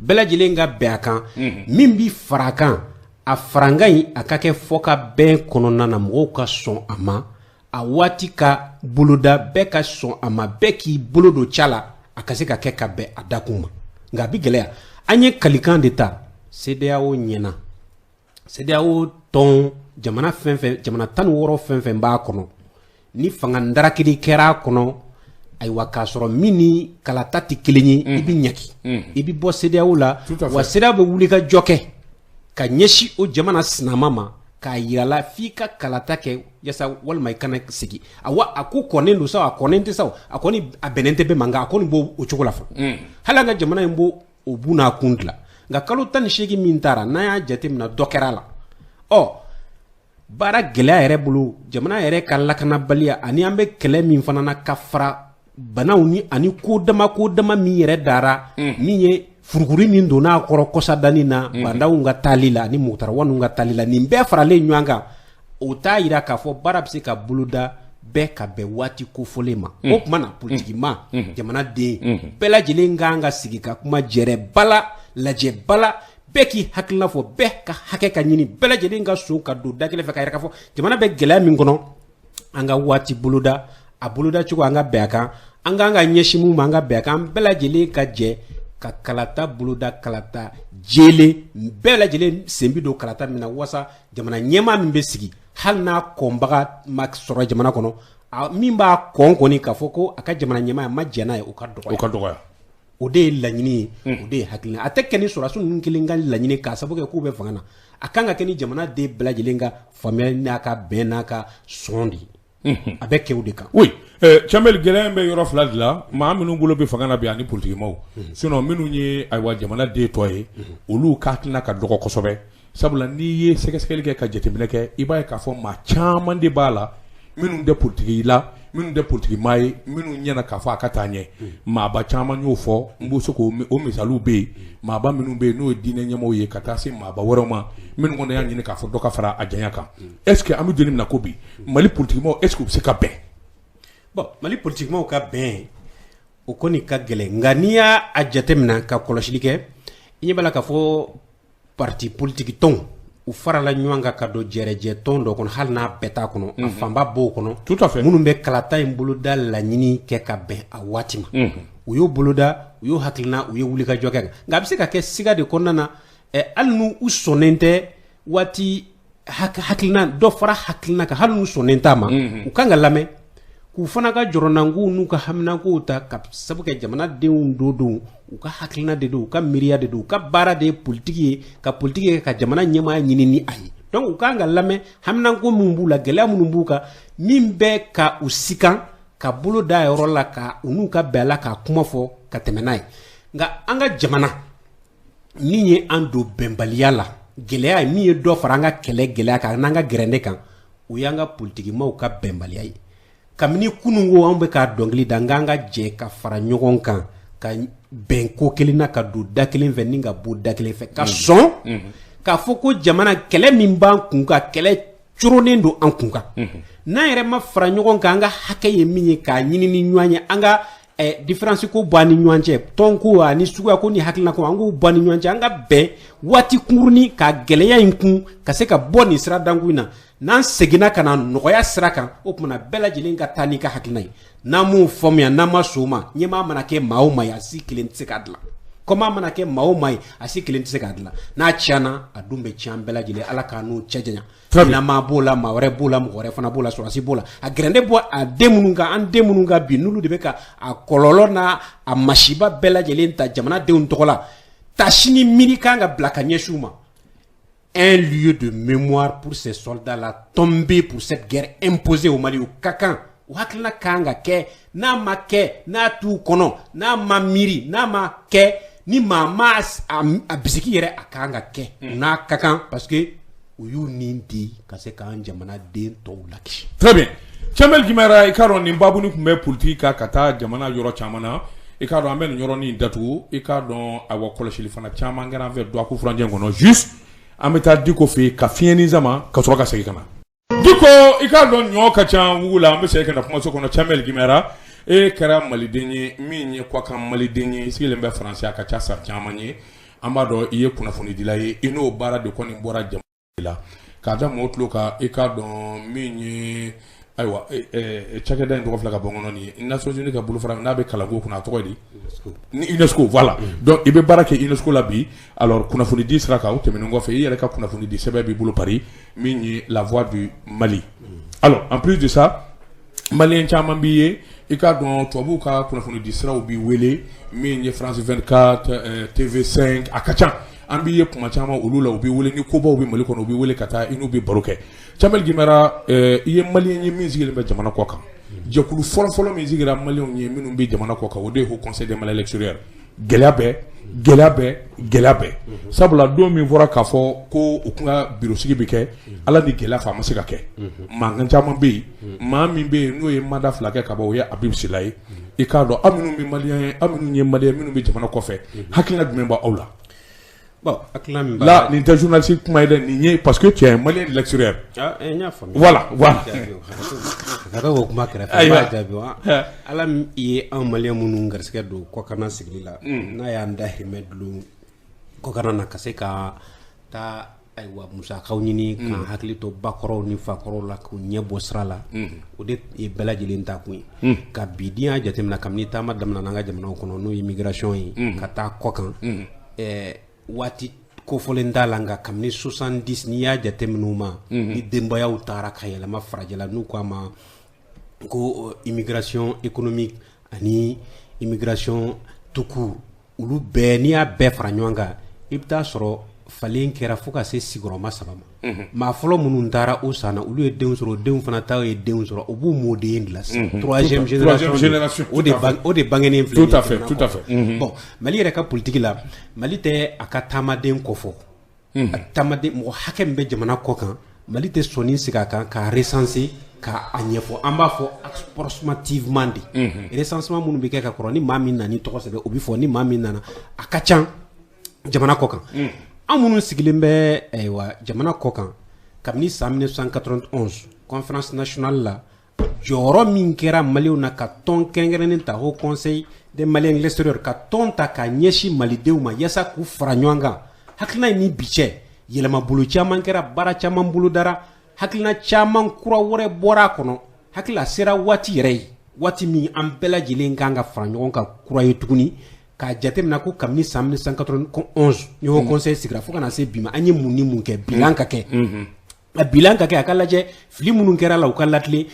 bɛɛ lajɛlen ka bɛn a kan. Min bi fara a kan, a farankan in a ka kɛ fɔ ka bɛn kɔnɔna na, mɔgɔw ka sɔn a ma, a waati ka boloda, bɛɛ ka sɔn a ma, bɛɛ k'i bolo don ca la, a ka se ka kɛ ka bɛn a dakun ma. Nka a bi gɛlɛya. An ye kalikan de ta CEDEAO ɲɛna, CEDEAO tɔn jamana fɛn fɛn, jamana 16 fɛn fɛn b'a kɔnɔ, ni fanga ndarakili kɛra a kɔnɔ, ayiwa k'a sɔrɔ min ni kalata tɛ kelen ye, i bɛ ɲaki, i bɛ bɔ CEDEAO la. Wa CEDEAO bɛ wuli ka jɔ kɛ ka ɲɛsin o jamana sinama ma, k'a yira la f'i ka kalata kɛ yasa walima i kana segin. Awa, a ko kɔnnen don sa, a kɔnnen tɛ sa, a kɔni a bɛnnen tɛ bɛɛ ma, nka a kɔni b'o o cogo la fɔlɔ. Hali an ka jamana in b'o o bu n'a kun dilan, nka kalo 18 min taara, n'an y'a jateminɛ, dɔ kɛra la. Ɔ, baara gɛlɛya yɛrɛ bolo, jamana yɛrɛ ka lakanabaliya, ani an bɛ kɛlɛ min fana na ka fara banaw ni ani ko dama ko dama min yɛrɛ dara, min ye furukuru min donna a kɔrɔ kɔsadani na, bandaw ka taali la ani mutarawaninw ka taali la, nin bɛɛ faralen ɲɔgɔn kan, o t'a yira k'a fɔ baara bɛ se ka boloda bɛɛ ka bɛn waati kofɔlen ma. O tuma na, politikima, jamanaden bɛɛ lajɛlen kan ka sigi ka kuma jɛrɛ bala lajɛ bala, bɛɛ k'i hakilina fɔ, bɛɛ ka hakɛ ka ɲini, bɛɛ lajɛlen ka sɔn ka don da kelen fɛ, ka yɛrɛ k'a fɔ jamana bɛ gɛlɛya min kɔnɔ, an ka waati boloda, a boloda cogo an ka bɛn a kan, an k'an ka ɲɛsin mun ma, an ka bɛn a kan, an bɛɛ lajɛlen ka jɛ ka kalata boloda, kalata jɛlen, bɛɛ lajɛlen sen bɛ don kalata min na, walasa jamana ɲɛmaa min bɛ sigi, hali n'a kɔnbaga ma sɔrɔ jamana kɔnɔ, min b'a kɔn kɔni k'a fɔ ko a ka jamana ɲɛmaa ma jɛn n'a ye, o ka dɔgɔya. O ka dɔgɔya. O de ye laɲini ye, o de ye hakilina. A tɛ kɛ ni sɔrɔdasi ninnu kelen ka laɲini k'a sababu kɛ k'u bɛ fanga na, a kan ka kɛ ni jamana den bɛɛ lajɛlen ka faamuya n'a ka bɛn n'a ka sɔn de ye. A bɛ kɛ o de kan. Oui, Tiambel, gɛlɛya in bɛ yɔrɔ fila de la: maa minnu bolo bɛ fanga na bi ani politikimaw. Sinon minnu ye, ayiwa, jamana den tɔ ye, olu ka hakilina ka dɔgɔ kosɛbɛ, sabula n'i ye sɛgɛsɛgɛli kɛ ka jateminɛ kɛ, i b'a ye k'a fɔ maa caman de b'a la minnu tɛ politiki la, minnu tɛ politiki maa ye, minnu ɲɛna k'a fɔ a ka taa ɲɛ. Maaba caman y'o fɔ, n b'o se k'o o misaliw bɛ yen, maaba minnu bɛ yen n'o ye diinɛ ɲɛmɔgɔw ye, ka taa se maaba wɛrɛw ma minnu kɔni y'a ɲini k'a fɔ dɔ ka fara a janya kan. Est ce que an bɛ don min na ko bi, Mali politikimaw, est ce que u bɛ se ka bɛn? Bon, Mali politikimaw ka bɛn, o kɔni ka gɛlɛn, nka n'i y'a a jateminɛ ka kɔlɔsili kɛ, i ɲɛ b'a la k'a fɔ parti politique tɔnw, u farala ɲɔgɔn kan ka don jɛrɛjɛ tɔn dɔ kɔnɔ, hali n'a bɛɛ t'a kɔnɔ, a fanba b'o kɔnɔ. Tout à fait. Minnu bɛ kalata in boloda laɲini kɛ ka bɛn a waati ma, u y'o boloda, u y'o hakilina, u ye wulikajɔ kɛ. Nka a bɛ se ka kɛ siga de kɔnɔna na, hali n'u u sɔnnen tɛ waati hakilina dɔ fara hakilina kan, hali n'u sɔnnen t'a ma, u kan ka lamɛn k'u fana ka jɔrɔnankow n'u ka haminankow ta, ka sabu kɛ jamanadenw do don, u ka hakilina de don, u ka miiriya de don, u ka baara de ye politiki ye, ka politiki kɛ ka jamana ɲɛmaaya ɲini ni a ye. Donc u kan ka lamɛn, haminanko minnu b'u la, gɛlɛya minnu b'u kan, min bɛ ka u sikan, ka bolo da yɔrɔ la, ka u n'u ka bɛn a la, k'a kuma fɔ ka tɛmɛ n'a ye. Nka an ka jamana min ye an don bɛnbaliya la, gɛlɛya ye min ye dɔ fara an ka kɛlɛ gɛlɛya kan n'an ka gɛrɛnde kan, o y'an ka politikimaw ka bɛnbaliya ye. Kabini kunun ko an bɛ ka dɔnkili da, n k'an ka jɛ ka fara ɲɔgɔn kan, ka bɛn ko kelen na, ka don da kelen fɛ ni ka bɔ da kelen fɛ, ka sɔn k'a fɔ ko jamana kɛlɛ min b'an kun kan, kɛlɛ coronnen don an kun kan, n'an yɛrɛ ma fara ɲɔgɔn kan, an ka hakɛ ye min ye k'a ɲini ni ɲɔgɔn ye, an ka différence ko bɔ an ni ɲɔgɔn cɛ, tɔn ko ani suguya ko ni hakilina ko, an k'o bɔ an ni ɲɔgɔn cɛ, an ka bɛn waati kunkurunin ka gɛlɛya in kun, ka se ka bɔ nin sira dankun in na. N'an seginna ka na nɔgɔya sira kan, o tuma bɛɛ lajɛlen ka taa n'i ka hakilina ye. N'an m'o faamuya, n'an ma sɔn o ma, ɲɛmaa mana kɛ maa o maa ye, a si kelen tɛ se k'a dilan. Kɔma mana kɛ maa o maa ye, a si kelen tɛ se k'a dilan. N'a tiɲɛna, a dun bɛ tiɲɛ an bɛɛ lajɛlen. Ala k'an n'u cɛ janya. Maa b'o la, maa wɛrɛ b'o la, mɔgɔ wɛrɛ fana b'o la, sɔrɔdasi b'o la. A gɛrɛnde bɔ a den minnu kan, an den minnu kan bi, n'olu de bɛ ka a kɔlɔlɔ n'a a masiba bɛɛ lajɛlen ta jamanadenw tɔgɔ la, tasi ni miiri kan ka bila ka ɲɛsin u ma. Un lieu de mémoire pour ces soldats-là tombés pour cette guerre imposée au Mali, o ka kan, o hakilina kan ka kɛ. N'a ma kɛ, n'a t'u kɔnɔ, n'a ma miiri, n'a ma kɛ, ni maa ma a bisigi yɛrɛ, a kan ka kɛ n'a ka kan, parce que u y'u nin di ka se k'an jamanaden tɔw lakisi. Très bien, Tiambel Guimara, i k'a dɔn nin babu ni tun bɛ politique kan ka taa jamana yɔrɔ caman na. I k'a dɔn an bɛ nin yɔrɔnin datugu. I k'a dɔn, ayiwa, kɔlɔsili fana caman kɛra an fɛ dɔgɔkun furancɛ kɔnɔ. Juste an bɛ taa Diko fɛ yen ka fiɲɛnin sama ka sɔrɔ ka segin ka na. Diko, i k'a dɔn ɲɔ ka ca wugu la, an bɛ segin ka na kumaso kɔnɔ. Tiambel Guimara, e kɛra maliden ye min ye kɔkan maliden ye, i sigilen bɛ Faransi a ka ca san caman ye. An b'a dɔn i ye kunnafonidila ye, i n'o baara de kɔni bɔra jamana la k'a da mɔgɔw tulo kan. I k'a dɔn min ye, ayiwa, cakɛda in tɔgɔ filɛ ka bɔ n kɔnɔ nin ye, Nations Unies ka bolofara n'a bɛ kalanko kunna, a tɔgɔ ye di? Ni UNESCO, voilà. Donc i bɛ baara kɛ UNESCO la bi. Alors kunnafonidi sira kan, o tɛmɛnen kɔfɛ, i yɛrɛ ka kunnafonidi sɛbɛn b'i bolo Paris, min ye La Voix du Mali. Alors en plus de ça, malien caman b'i ye, i k'a dɔn tubabuw ka kunnafonidi siraw b'i wele, min ye France 24, TV5, a ka ca. An b'i ye kuma caman olu la, u b'i wele ni kobaw bɛ Mali kɔnɔ, u b'i wele ka taa i n'u bɛ baro kɛ. Tiambel Guimara, i ye malien ye min sigilen bɛ jamana kɔ kan. Jɛkulu fɔlɔ-fɔlɔ min sigira malienw ye minnu bɛ jamana kɔ kan, o de ye Haut Conseil des Maliens à l'extérieur. Gɛlɛya bɛ, gɛlɛya bɛ, gɛlɛya bɛ, sabula don min fɔra k'a fɔ ko u kun ka bureau sigi bɛ kɛ, Ala ni gɛlɛya fɛ, a ma se ka kɛ. Mankan caman bɛ yen. Maa min bɛ yen n'o ye mandat 2 kɛ ka ban, o ye Habib Sylla ye. I k'a dɔn aw minnu bɛ malien ye, aw minnu ye malien minnu bɛ jamana kɔfɛ, hakilina jumɛn b'aw la? Bon, hakilina min la, nin tɛ journaliste kuma ye dɛ, nin ye parce que tu es un malien de l'extérieur. Ah, n y'a faamuya. Voilà. Ka taa o kuma kɛrɛfɛ, n b'a jaabi wa. Ala ye anw malien minnu garisɛgɛ don kɔkanna sigili la, n'a y'an dahirimɛ dulon kɔkanna na, ka se ka taa, ayiwa, musakaw ɲini k'an hakili to bakɔrɔw ni fakɔrɔw la, k'u ɲɛ bɔ sira la, o de ye bɛɛ lajɛlen ta kun ye. Ka bi n'i y'a jateminɛ, kabini taama daminɛ an ka jamanaw kɔnɔ, n'o ye immigration ye ka taa kɔkan, waati kofɔlen t'a la, nka kabini 70, n'i y'a jateminɛ u ma, ni denbayaw taara ka yɛlɛma farajɛla, n'u ko a ma ko immigration économique ani immigration tout court, olu bɛɛ, n'i y'a bɛɛ fara ɲɔgɔn kan, i bɛ taa sɔrɔ Falen kɛra fo ka se sigiyɔrɔma saba ma. Maa fɔlɔ minnu taara o san na, olu ye denw sɔrɔ, denw fana ta ye denw sɔrɔ, u b'u mɔden de la sisan, troisième génération, o de bangenen filɛ. Tout à fait, tout à fait. Bon, Mali yɛrɛ ka politique la, Mali tɛ a ka taamaden kɔfɔ. A taamaden mɔgɔ hakɛ min bɛ jamana kɔ kan, Mali tɛ sɔnni sigi a kan k'a recenser k'a ɲɛfɔ. An b'a fɔ approximativement de. Recensement minnu bɛ kɛ ka kɔrɔ, ni maa min nana i tɔgɔ sɛbɛn, o bɛ fɔ. Ni maa min nana, a ka ca jamana kɔ kan. An minnu sigilen bɛ, ayiwa, jamana kɔ kan kabini san 1991 conférence nationale la, jɔyɔrɔ min kɛra Maliyɛnw na ka tɔn kɛrɛnkɛrɛnnen ta, Haut Conseil des Maliens de l'extérieur, ka tɔn ta k'a ɲɛsin malidenw ma yaasa k'u fara ɲɔgɔn kan, hakilina in ni bi cɛ, yɛlɛmabolo caman kɛra, baara caman bolodara, hakilina caman kura wɛrɛ bɔra a kɔnɔ. Hakili a sera waati yɛrɛ ye, waati min an bɛɛ lajɛlen kan ka fara ɲɔgɔn kan kura ye tuguni, k'a jateminɛ ko kabini san 1991 ni Haut Conseil sigira fo ka na se bi ma, an ye mun ni mun kɛ. Bilan ka kɛ, a bilan ka kɛ, a ka lajɛ fili minnu kɛra la, u ka latilen,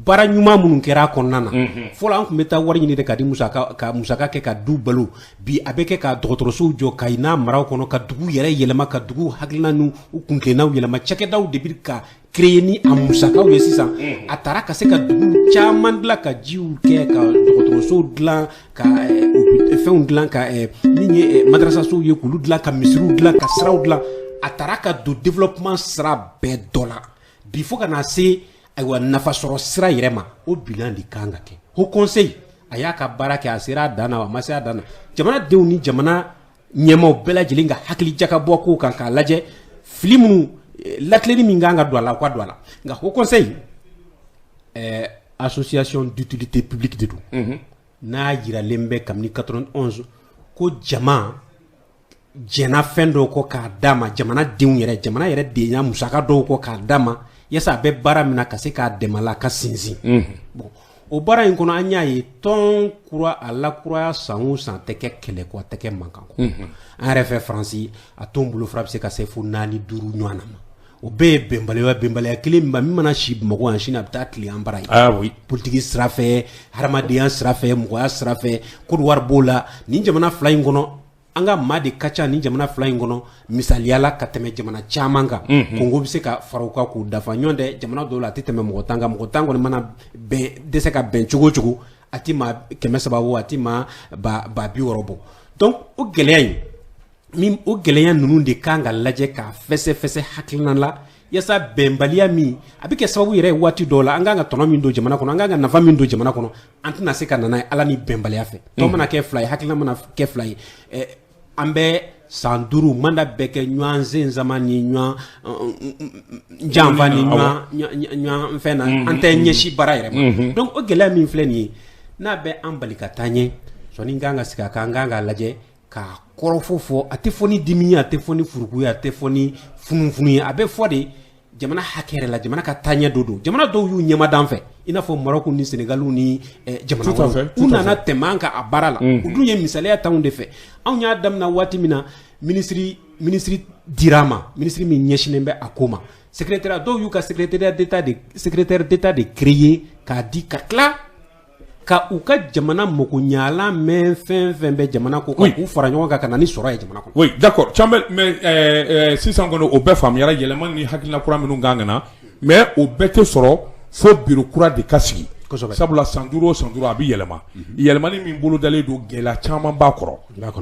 baara ɲuman minnu kɛra a kɔnɔna na. Fɔlɔ, an tun bɛ taa wari ɲini de ka di musaka, ka musaka kɛ ka du balo. Bi, a bɛ kɛ ka dɔgɔtɔrɔsow jɔ ka n'a maraw kɔnɔ, ka dugu yɛrɛ yɛlɛma, ka dugu hakilina n'u kuntilennaw yɛlɛma. Cakɛdaw de bɛ ka créer ni a musakaw ye. Sisan, a taara ka se ka dugu caman dilan, ka jiw kɛ, ka dɔgɔtɔrɔsow dilan, ka fɛnw dilan, ka min ye madarasasow ye, k'olu dilan, ka misiriw dilan, ka siraw dilan. A taara ka don développement sira bɛɛ dɔ la bi, fo ka na se, ayiwa, nafasɔrɔ sira yɛrɛ ma. O bilan de kan ka kɛ. Haut Conseil a y'a ka baara kɛ, a sera a dan na, a ma se a dan na. Jamanadenw ni jamana ɲɛmaaw bɛɛ lajɛlen ka hakili jakabɔ kow kan k'a lajɛ, fili minnu, latilenni min kan ka don a la, u ka don a la. Nka Haut Conseil, association d'utilité publique de don. N'a jiralen bɛ kabini 91 ko jama jɛnna fɛn dɔw kɔ k'a d'a ma, jamana denw yɛrɛ, jamana yɛrɛ de y'a musaka dɔw kɔ k'a d'a ma yaasa a bɛ baara min na, ka se k'a dɛmɛ la a ka sinsin. Bon, o baara in kɔnɔ, an y'a ye tɔn kura a lakuraya san o san tɛ kɛ kɛlɛ kɔ, a tɛ kɛ mankan kɔ. An yɛrɛ fɛ Faransi, a tɔn bolofara bɛ se ka se fo naani, duuru ɲɔgɔn na ma. O bɛɛ ye bɛnbaliya, bɛnbaliya kelen min mana si Bamakɔ yan sini, a bɛ taa tile an bara yen. Ah oui. Politiki sira fɛ, hadamadenya sira fɛ, mɔgɔya sira fɛ, Côte d'Ivoire b'o la. Nin jamana fila in kɔnɔ, an ka maa de ka ca nin jamana fila in kɔnɔ misaliyala ka tɛmɛ jamana caman kan. Kongo bɛ se ka fara u kan k'u dafa ɲɔgɔn tɛ. Jamana dɔw la, a tɛ tɛmɛ mɔgɔ 10 kan. Mɔgɔ 10 kɔni mana bɛn, dɛsɛ ka bɛn cogo o cogo, a tɛ maa 300 bɔ, a tɛ maa ba 60 bɔ. Donc o gɛlɛya in min, o gɛlɛya ninnu de kan ka lajɛ k'a fɛsɛ-fɛsɛ hakilina la, yaasa bɛnbaliya min a bɛ kɛ sababu yɛrɛ ye waati dɔw la, an kan ka tɔnɔ min don jamana kɔnɔ, an kan ka nafa min don jamana kɔnɔ, an tɛna se ka na n'a ye Ala ni bɛnbaliya fɛ. Tɔn mana kɛ fila ye, hakilina mana kɛ fila ye, an bɛ san 5 mandat bɛɛ kɛ ɲɔgɔn senzama ni ɲɔgɔn janfa ni ɲɔgɔn fɛn na, an tɛ ɲɛsin baara yɛrɛ ma. Donc o gɛlɛya min filɛ nin ye, n'a bɛ an bali ka taa ɲɛ, sɔnni kan ka sigi a kan, an kan k'a lajɛ k'a kɔrɔfɔ fɔ. A tɛ fɔ ni dimi ye, a tɛ fɔ ni furuku ye, a tɛ fɔ ni funufunu ye, a bɛ fɔ de jamana hakɛ yɛrɛ la, jamana ka taaɲɛ dɔ don. Jamana dɔw y'u ɲɛmadan fɛ, i n'a fɔ Maroc ni Sénégal ni jamana wɛrɛw, u nana tɛmɛ an kan a baara la. U dun ye misaliya t'anw de fɛ. Anw y'a daminɛ waati min na, ministre dira ma, ministre min ɲɛsinnen bɛ a ko ma, secrétaire, dɔw y'u ka secrétariat d'état de secrétaire d'état de créer k'a di, ka tila ka u ka jamana makoɲalan mɛn fɛn fɛn bɛ jamana ko kan, k'u fara ɲɔgɔn kan ka na ni sɔrɔ ye jamana kɔnɔ. Oui, d'accord, Tiambel, mais sisan kɔni, o bɛɛ faamuyara, yɛlɛma ni hakilina kura minnu kan ka na, mais o bɛɛ tɛ sɔrɔ fo bureau kura de ka sigi. Sabula san 5 o san 5 a bɛ yɛlɛma. Yɛlɛmani min bolodalen don, gɛlɛya caman b'a kɔrɔ.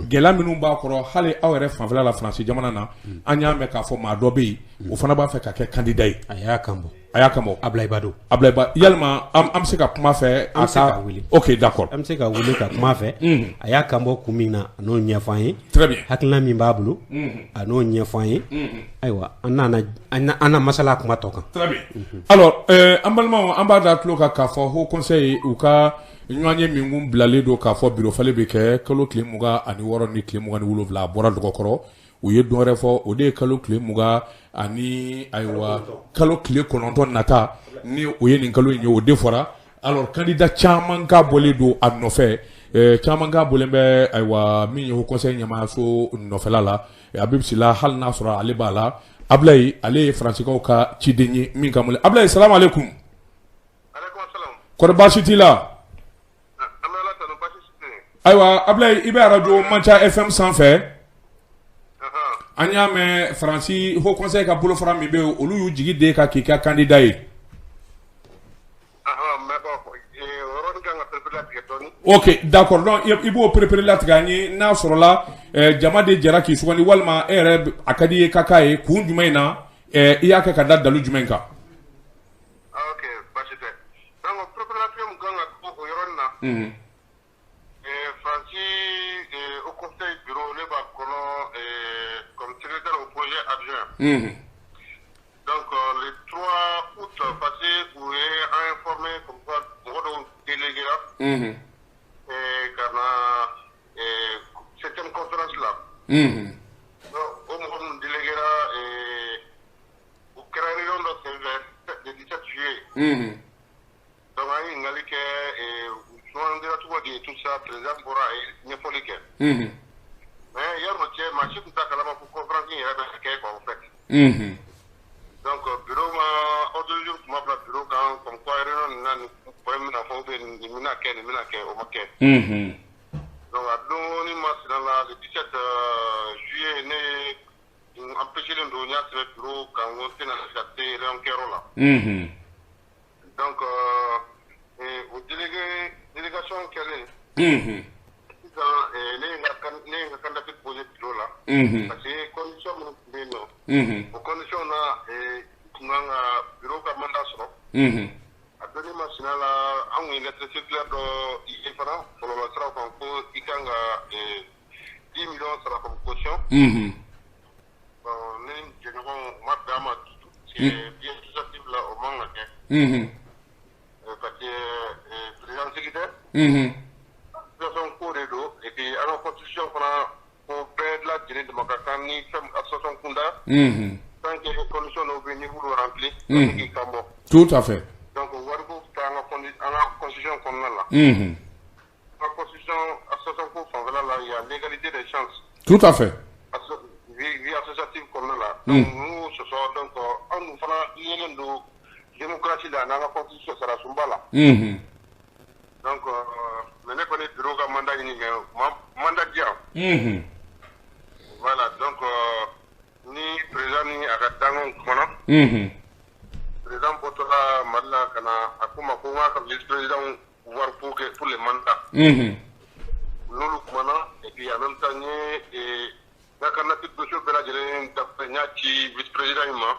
Gɛlɛya minnu b'a kɔrɔ, hali aw yɛrɛ fanfɛla la, Faransi jamana na, an y'a mɛn k'a fɔ maa dɔ bɛ yen, o fana b'a fɛ ka kɛ candidat ye. A y'a kan bɔ. A y'a kan bɔ. Ablaye Bado. Ablaye Ba, yalima an bɛ se ka kuma fɛ? An bɛ se ka wele. Ok, d'accord. An bɛ se ka wele ka kuma fɛ. A y'a kan bɔ kun min na, a n'o ɲɛfɔ an ye. Très bien. Hakilina min b'a bolo, a n'o ɲɛfɔ an ye. Ayiwa, an nana an na masala kuma tɔ kan. Très bien. Alors, an balimaw, an b'a da tulo kan k'a fɔ Haut Conseil u ka ɲɔgɔn ye min kun bilalen don k'a fɔ bureau falen bɛ kɛ kalo tile 26 ni tile 27, a bɔra dɔgɔkɔrɔ. U ye dɔ wɛrɛ fɔ, o de ye kalo tile 20 ani, ayiwa, kalo tile 9 nata, ni o ye nin kalo in ye, o de fɔra. Alors, candidat caman ka bɔlen don a nɔfɛ, caman ka bɔlen bɛ, ayiwa, min ye Haut Conseil ɲɛmaayaso nɔfɛla la, Habib Sila, hali n'a sɔrɔ ale b'a la. Ablaye, ale ye Faransikaw ka ciden ye min ka Ablaye, salamu aleykum. Kɔri baasi t'i la? Ayiwa, Ablaye, i bɛ arajo Manca FM sanfɛ. An y'a mɛn Faransi Haut Conseil ka bolofara min bɛ yen, olu y'u jigi den kan k'i ka candidat ye. Mais bon, o yɔrɔnin kan ka pereperelatigɛ dɔɔnin. Ok, d'accord. Donc i b'o pereperelatigɛ an ye, n'a sɔrɔla jama de jɛra k'i sugandi, walima e yɛrɛ a ka di i ye ka k'a ye kun jumɛn na, i y'a kɛ ka da dalu jumɛn kan? Ok, baasi tɛ. Donc pereperelatigɛ min kan ka kɛ o yɔrɔnin na, Faransi Haut Conseil bureau, ne b'a kɔnɔ comme secrétaire au projet adjoint. Donc le 3 août passé, u ye an informé comme quoi mɔgɔ dɔw déléguéra ka na septième conférence la. Donc o mɔgɔ minnu déléguéra, u kɛra réunion dɔ senfɛ le 17 juillet. Donc an ye ɲininkali kɛ, u sugandira cogo di, tout ça, président bɔra, a ye ɲɛfɔli kɛ. Mais yan'o cɛ, maa si tun t'a kalama ko conférence in yɛrɛ bɛ kɛ quoi, en fait. Donc bureau ma ordre du jour tun ma bila bureau kan comme quoi réunion nin na, nin point bɛna fɔ ou bien nin bɛna kɛ, nin bɛna kɛ, o ma kɛ. Donc a donni masina la, le 17 juillet, ne ye empêché don, n y'a sɛbɛn bureau kan ko n tɛna se ka se réunion kɛyɔrɔ la. Donc o délégué délégation kɛlen sisan, ne ye n ka candidature posé bureau la. Parce que condition minnu tun bɛ yen nɔ, o condition na, tun kan ka bureau ka mandat sɔrɔ. A donni masina la, an kun ye lettre circulaire dɔ ye fana bɔlɔlɔsiraw kan ko i kan ka 10 millions sara comme caution. Bon, ne ni jɛɲɔgɔnw, o ma bɛn a ma du tout, parce que vie associative la, o man ka kɛ. Parce que président sigi tɛ. Association ko de don, et puis an ka constitution fana ko bɛɛ lajɛlen dama ka kan ni fɛn association kunda. Tant que condition dɔw bɛ yen, n'i b'olu rempli, ka se k'i kan bɔ. Tout à fait. Donc wariko tɛ an ka constitution kɔnɔna la. An ka constitution association ko fanfɛla la, il y a l'égalité des chances. Tout à fait. Vie associative kɔnɔna la. Donc n'u y'o sɔsɔ, donc an dun fana yelen don démocratie la, n'an ka constitution sara sunba la. Donc mais ne kɔni bureau ka mandat ɲini, mais u ma mandat di yan. Voilà, donc ni président ni a ka danganw kumana, président bɔtɔla Mali la ka na, a ko ma ko n k'a ka vice président voir pour le mandat. N'olu kumana, et puis en même temps n ye n ka candidature dossier bɛɛ lajɛlen dafa, n y'a ci vice président in ma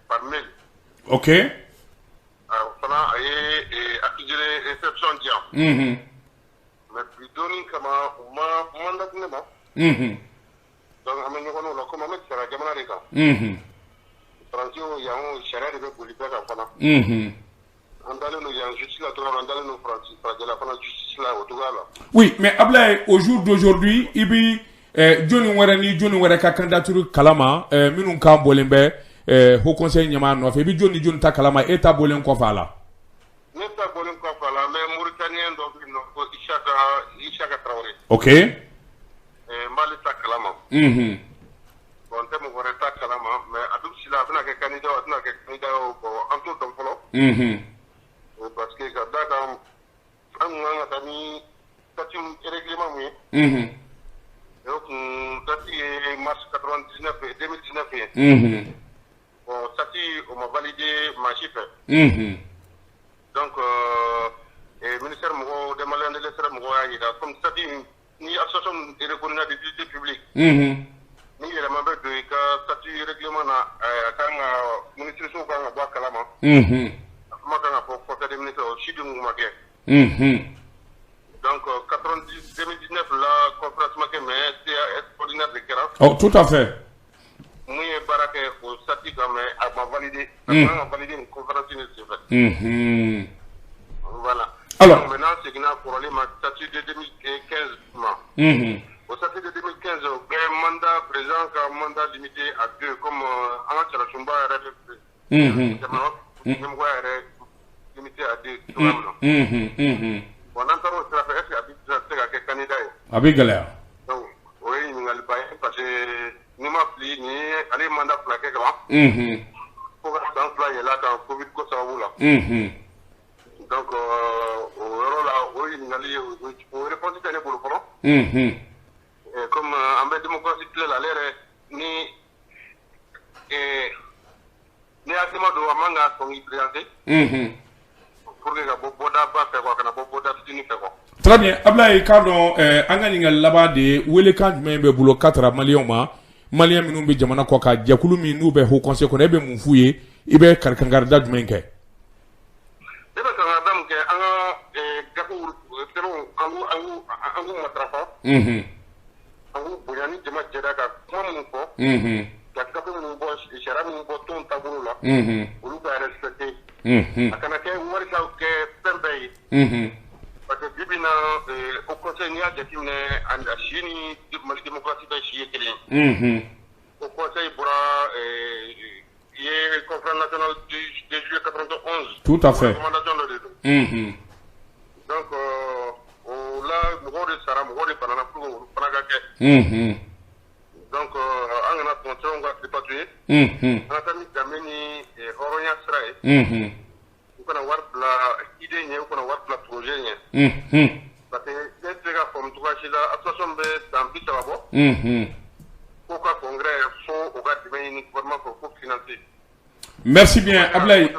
par mail. A fana a ye accusé réception di yan. Mais bi donni kama, u ma mandat di ne ma. Donc an bɛ ɲɔgɔn o la, komi an bɛ sariya jamana de kan. Faransi o, yan o, sariya de bɛ boli bɛɛ kan fana. An dalen don yan justice la cogoya min na, an dalen don Faransi farajɛla fana justice la o cogoya la. Oui, mais Ablaye, au jour d'aujourd'hui, i bi jɔnni wɛrɛ ni jɔnni wɛrɛ ka candidature kalama, minnu kan bɔlen bɛ Haut Conseil ɲɛmaa nɔfɛ, i bi jɔnni ni jɔnni ta kalama e ta bɔlen kɔfɛ a la? Ne ta bɔlen kɔfɛ a la, n bɛ Mauritanien dɔ bɛ yen nɔ ko Isaka Traoré. N b'ale ta kalama. Bon, n tɛ mɔgɔ wɛrɛ ta kalama, mais a bɛ si la, a bɛna kɛ candidat o, a tɛna kɛ candidat o, bon, an t'o dɔn fɔlɔ. Parce que ka d'a kan, an kun kan ka taa ni statut règlement mun ye, o kun date ye mars 99 ye, 2019 ye. Bon, statut o ma validé maa si fɛ. Donc ministère mɔgɔw des Maliens de l'extérieur mɔgɔw y'a jira comme statut ni association reconnue d'utilité publique, ni yɛlɛma bɛ don i ka statut règlement na, a kan ka ministre kan ka bɔ a kalama. A kuma kan ka fɔ conseil des ministres, o si dun kun ma kɛ. Donc 90 2019 la, conférence ma kɛ, mais CA extraordinaire de kɛra. Oh, tout à fait. Mun ye baara kɛ o statut kan, mais a ma validé. A kan ka validé nin conférence in de senfɛ. Voilà. Alors. Donc maintenant seginna kɔrɔlen ma, statut de 2015 ma. O statut de 2015, o bɛɛ mandat président ka mandat limité à deux, comme an ka sariyasunba yɛrɛ bɛ jamana ɲɛmɔgɔya yɛrɛ limité à deux cogoya min na. Bon, n'an taara o sira fɛ, est ce que a bɛ se ka kɛ candidat ye? A bɛ gɛlɛya. Donc o ye ɲininkaliba ye, parce que n'i ma fili, nin ye ale ye mandat 2 kɛ ka ban. Fo ka san 2 yɛlɛ a kan Covid ko sababu la. Donc o yɔrɔ la, o ɲininkali, o réponse tɛ ne bolo fɔlɔ. Comme an bɛ démocratie ma don, a man ka sɔn k'i présenter. Pour que ka bɔ bɔdaba fɛ quoi, kana bɔ bɔda fitinin fɛ quoi. Très bien, Ablaye, k'a dɔn an ka ɲininkali laban de ye, welekan jumɛn bɛ bolo ka tara maliyɛnw ma, maliyɛn minnu bɛ jamana kɔ kan, jɛkulu min n'u bɛ haut conseil kɔnɔ, e bɛ mun f'u ye, i bɛ karikankarida jumɛn kɛ? Ne bɛ kankarida min kɛ, an ka gafew sɛbɛnw, an k'u matarafa. An k'u bonya ni jama jɛra ka kuma minnu fɔ. Ka gafe minnu bɔ, sariya minnu bɔ tɔn taabolo la. Olu ka respecter. A kana kɛ wari ka kɛ fɛn bɛɛ ye. Parce que bi bi in na, haut conseil, n'i y'a jateminɛ, a si ni Mali démocratie bɛɛ si ye kelen ye. Haut conseil bɔra i ye conférence nationale de juillet 91. Tout à fait. Recommandation dɔ de don. Donc o la, mɔgɔw de sara, mɔgɔw de banana pour que olu fana ka kɛ. Donc an kana sɔn sɛbɛnw ka tripatouiller. An ka taa ni danbe ni hɔrɔnya sira ye. U kana wari bila idée ɲɛ, u kana wari bila projet ɲɛ. Parce que ne tɛ se ka faamu cogoya si la, association bɛ san 30 bɔ. Ko ka congrès fo u ka dɛmɛ ɲini gouvernement fɛ ko financer. Merci bien, Ablaye.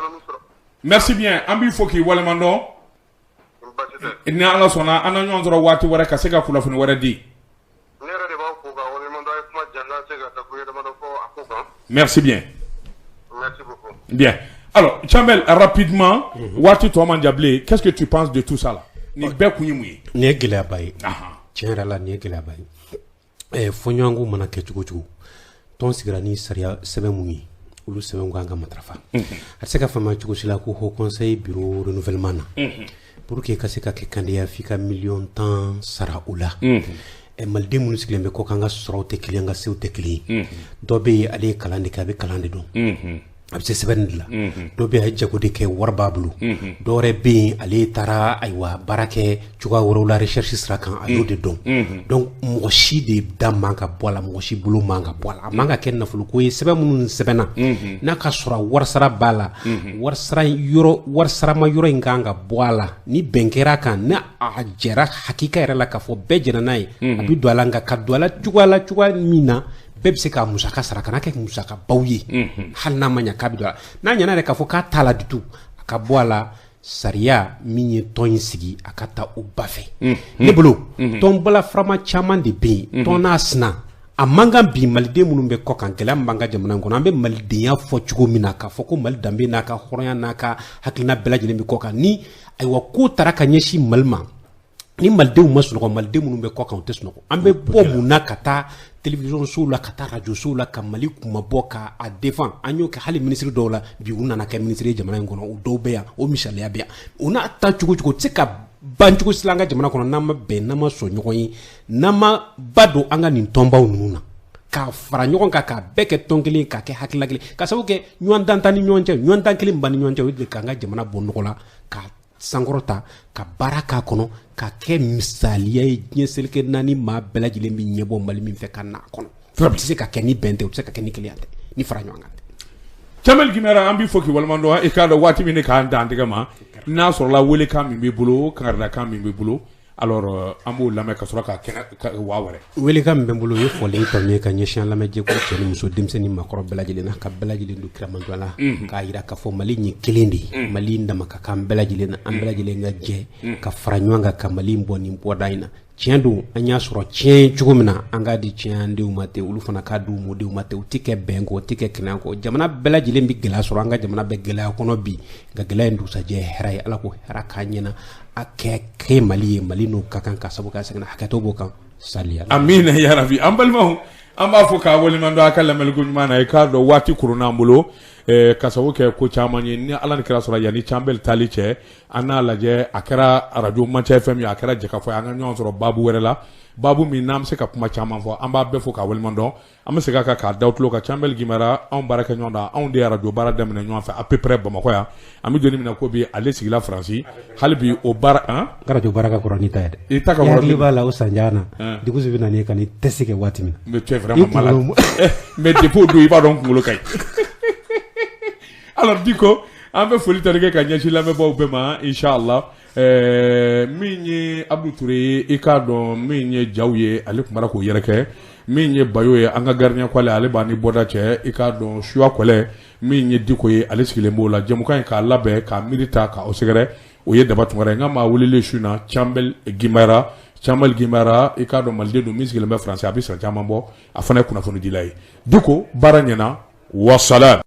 Merci bien, an b'i fo k'i waleɲuman dɔn. Baasi tɛ. Ni Ala sɔnna, an na ɲɔgɔn sɔrɔ waati wɛrɛ ka se ka kunnafoni wɛrɛ di. Ne yɛrɛ de b'aw fo ka waleɲuman dɔn, a ye kuma diya n se ka dakuruɲɛ damadɔ fɔ a ko kan. Merci bien. Merci beaucoup. Bien. Alors, Chambel, rapidement, waati tɔ man jan bilen, qu'est-ce que tu penses de tout ça là? Nin bɛɛ kun ye mun ye? Nin ye gɛlɛyaba ye. Tiɲɛ yɛrɛ la, nin ye gɛlɛyaba ye. Fɔɲɔgɔnkɔ mana kɛ cogo cogo, tɔn sigira ni sariya sɛbɛn mun ye, olu sɛbɛnw kan ka matarafa. A tɛ se ka faamuya cogo si la ko haut conseil bureau renouvellement na, pour que i ka se ka kɛ candidat, f'i ka miliyɔn 10 sara o la. Maliden minnu sigilen bɛ kɔ kan, ka sɔrɔw tɛ kelen, an ka sew tɛ kelen ye. Dɔ bɛ yen, ale ye kalan de kɛ, a bɛ kalan de dɔn, a bɛ se sɛbɛnni de la. Dɔ bɛ yen, a ye jago de kɛ, wari b'a bolo. Dɔ wɛrɛ bɛ yen, ale taara, ayiwa, baara kɛ cogoya wɛrɛw la, recherche sira kan, a y'o de dɔn. Donc mɔgɔ si de da man ka bɔ a la, mɔgɔ si bolo man ka bɔ a la. A man ka kɛ nafoloko ye. Sɛbɛn minnu sɛbɛnna, n'a ka sɔrɔ a warisara b'a la, warisara yɔrɔ, warisarama yɔrɔ in kan ka bɔ a la. Ni bɛn kɛra a kan, ni a jɛra hakika yɛrɛ la k'a fɔ bɛɛ jɛnna n'a ye, a bɛ don a la. Nka ka don a la cogoya la, cogoya min na bɛɛ bɛ se k'a musaka sara, kana kɛ musakabaw ye. Hali n'a ma ɲɛ k'a bɛ don a la, n'a ɲɛna yɛrɛ k'a fɔ k'a t'a la du tout, a ka bɔ a la. Sariya min ye tɔn in sigi, a ka ta o ba fɛ. Ne bolo, tɔnbala farama caman de bɛ yen, tɔn n'a sina a man kan. Bi, maliden minnu bɛ kɔ kan, gɛlɛya min b'an ka jamana in kɔnɔ, an bɛ malidenya fɔ cogo min na, k'a fɔ ko Mali danbe n'a ka hɔrɔnya n'a ka hakilina bɛɛ lajɛlen bɛ kɔ kan, ni ayiwa ko taara ka ɲɛsin Mali ma, ni malidenw ma sunɔgɔ, maliden minnu bɛ kɔ kan, u tɛ sunɔgɔ. An bɛ bɔ mun na ka taa télévision sow la, ka taa radio sow la, ka Mali kuma bɔ, ka a défend? An y'o kɛ hali ministre dɔw la. Bi, u nana kɛ ministre ye jamana in kɔnɔ, o dɔw bɛ yan, o misaliya bɛ yan. O n'a ta cogo cogo, o tɛ se ka ban cogo si la an ka jamana kɔnɔ, n'an ma bɛn, n'an ma sɔn ɲɔgɔn ye, n'an ma ba don an ka nin tɔnbaw ninnu na, k'a fara ɲɔgɔn kan, k'a bɛɛ kɛ tɔn kelen, k'a kɛ hakilila kelen, ka sababu kɛ ɲɔgɔn dan t'an ni ɲɔgɔn cɛ, ɲɔgɔn dan kelen b'an ni ɲɔgɔn cɛ, o de k'an ka jamana bɔ nɔgɔ la, ka sankɔrɔta, ka baara k'a kɔnɔ, ka kɛ misaliya ye diɲɛ seleke naani maa bɛɛ lajɛlen bɛ ɲɛbɔ Mali min fɛ ka na a kɔnɔ. O tɛ se ka kɛ ni bɛn tɛ, o tɛ se ka kɛ ni kelenya tɛ, ni fara ɲɔgɔn kan tɛ. Chamel Gimera, an b'i fo k'i waleɲuman dɔn. I k'a dɔn waati min k'an dan tigɛ ma, n'a sɔrɔla welekan min b'i bolo, kangaridakan min b'i bolo, alors an b'o lamɛn ka sɔrɔ ka kɛnɛ waa wɛrɛ. Welekan min bɛ n bolo, o ye fɔlen tɔ ye ka ɲɛsin an lamɛnjɛkulu cɛ ni muso, denmisɛnnin, maakɔrɔ bɛɛ lajɛlen na, ka bɛɛ lajɛlen don kiramantoya la, k'a yira k'a fɔ Mali ye kelen de ye. Mali in dama ka kan bɛɛ lajɛlen na, an bɛɛ lajɛlen ka jɛ ka fara ɲɔgɔn kan ka Mali in bɔ nin bɔda in na. Tiɲɛ don, an y'a sɔrɔ tiɲɛ cogo min na, an k'a di tiɲɛ an denw ma ten, olu fana k'a di u mɔdenw ma ten. U tɛ kɛ bɛn kɔ, u tɛ kɛ kɛnɛya kɔ. Jamana bɛɛ lajɛlen bɛ gɛlɛya sɔrɔ, an ka jamana bɛ gɛlɛya kɔnɔ bi, nka gɛlɛya in dugusajɛ ye hɛrɛ ye. Ala ko hɛrɛ k'an ɲɛna, a kɛ kɛ Mali ye, Mali n'o ka kan ka sababu kɛ a sɛgɛnna, hakɛto b'o kan saliya. Amina yarabi. An balimaw, an b'a fɔ k'a waleɲuman dɔn a ka lamɛnliko ɲuman na. I k'a dɔn waati koronna an bolo ka sababu kɛ ko caman ye. Ni Ala ni kira sɔrɔ, yanni Chambel taali cɛ, an n'a lajɛ, a kɛra radio Manca FM ye, a kɛra Jɛkafɔ ye, an ka ɲɔgɔn sɔrɔ baabu wɛrɛ la, baabu min n'an bɛ se ka kuma caman fɔ. An b'a bɛɛ fo k'a waleɲuman dɔn. An bɛ segin a kan k'a da tulo kan, Chambel Gimera, anw baarakɛ ɲɔgɔn da, anw de ye radio baara daminɛ ɲɔgɔn fɛ à peu près Bamakɔ yan. An bɛ don min na ko bi, ale sigila Faransi hali bi, o baara han. Radio baara ka kɔrɔ n'i ta ye dɛ. I ta ka kɔrɔ. Hakili b'a la, o sanjan na, Dikusu bɛ na n'i ye ka n'i test kɛ waati min na. Mais tu es vraiment malade. Mais depuis o don, i b'a dɔn n kunkolo ka ɲi. Alors Diko, An bɛ foli tari kɛ ka ɲɛsin lamɛnbaaw bɛɛ ma, inshallah. Min ye Abudu Ture ye, i k'a dɔn min ye jaw ye, ale tun b'a k'o yɛrɛ kɛ. Min ye Bayo ye, an ka gardien k'ale, ale b'a ni bɔda cɛ. I k'a dɔn suya kɔlɛ, min ye Diko ye, ale sigilen b'o la. Jɛmukan in k'a labɛn, k'a miiri ta, k'aw sɛgɛrɛ, o ye Daba Tunkara ye. N ka maa welelen su na, Canbɛli Gimbayara. Canbɛli Gimbayara, i k'a dɔn maliden don min sigilen bɛ Faransi, a bɛ san caman bɔ. A fana ye kunnafonidila ye. Diko, baara ɲɛna. Wasala.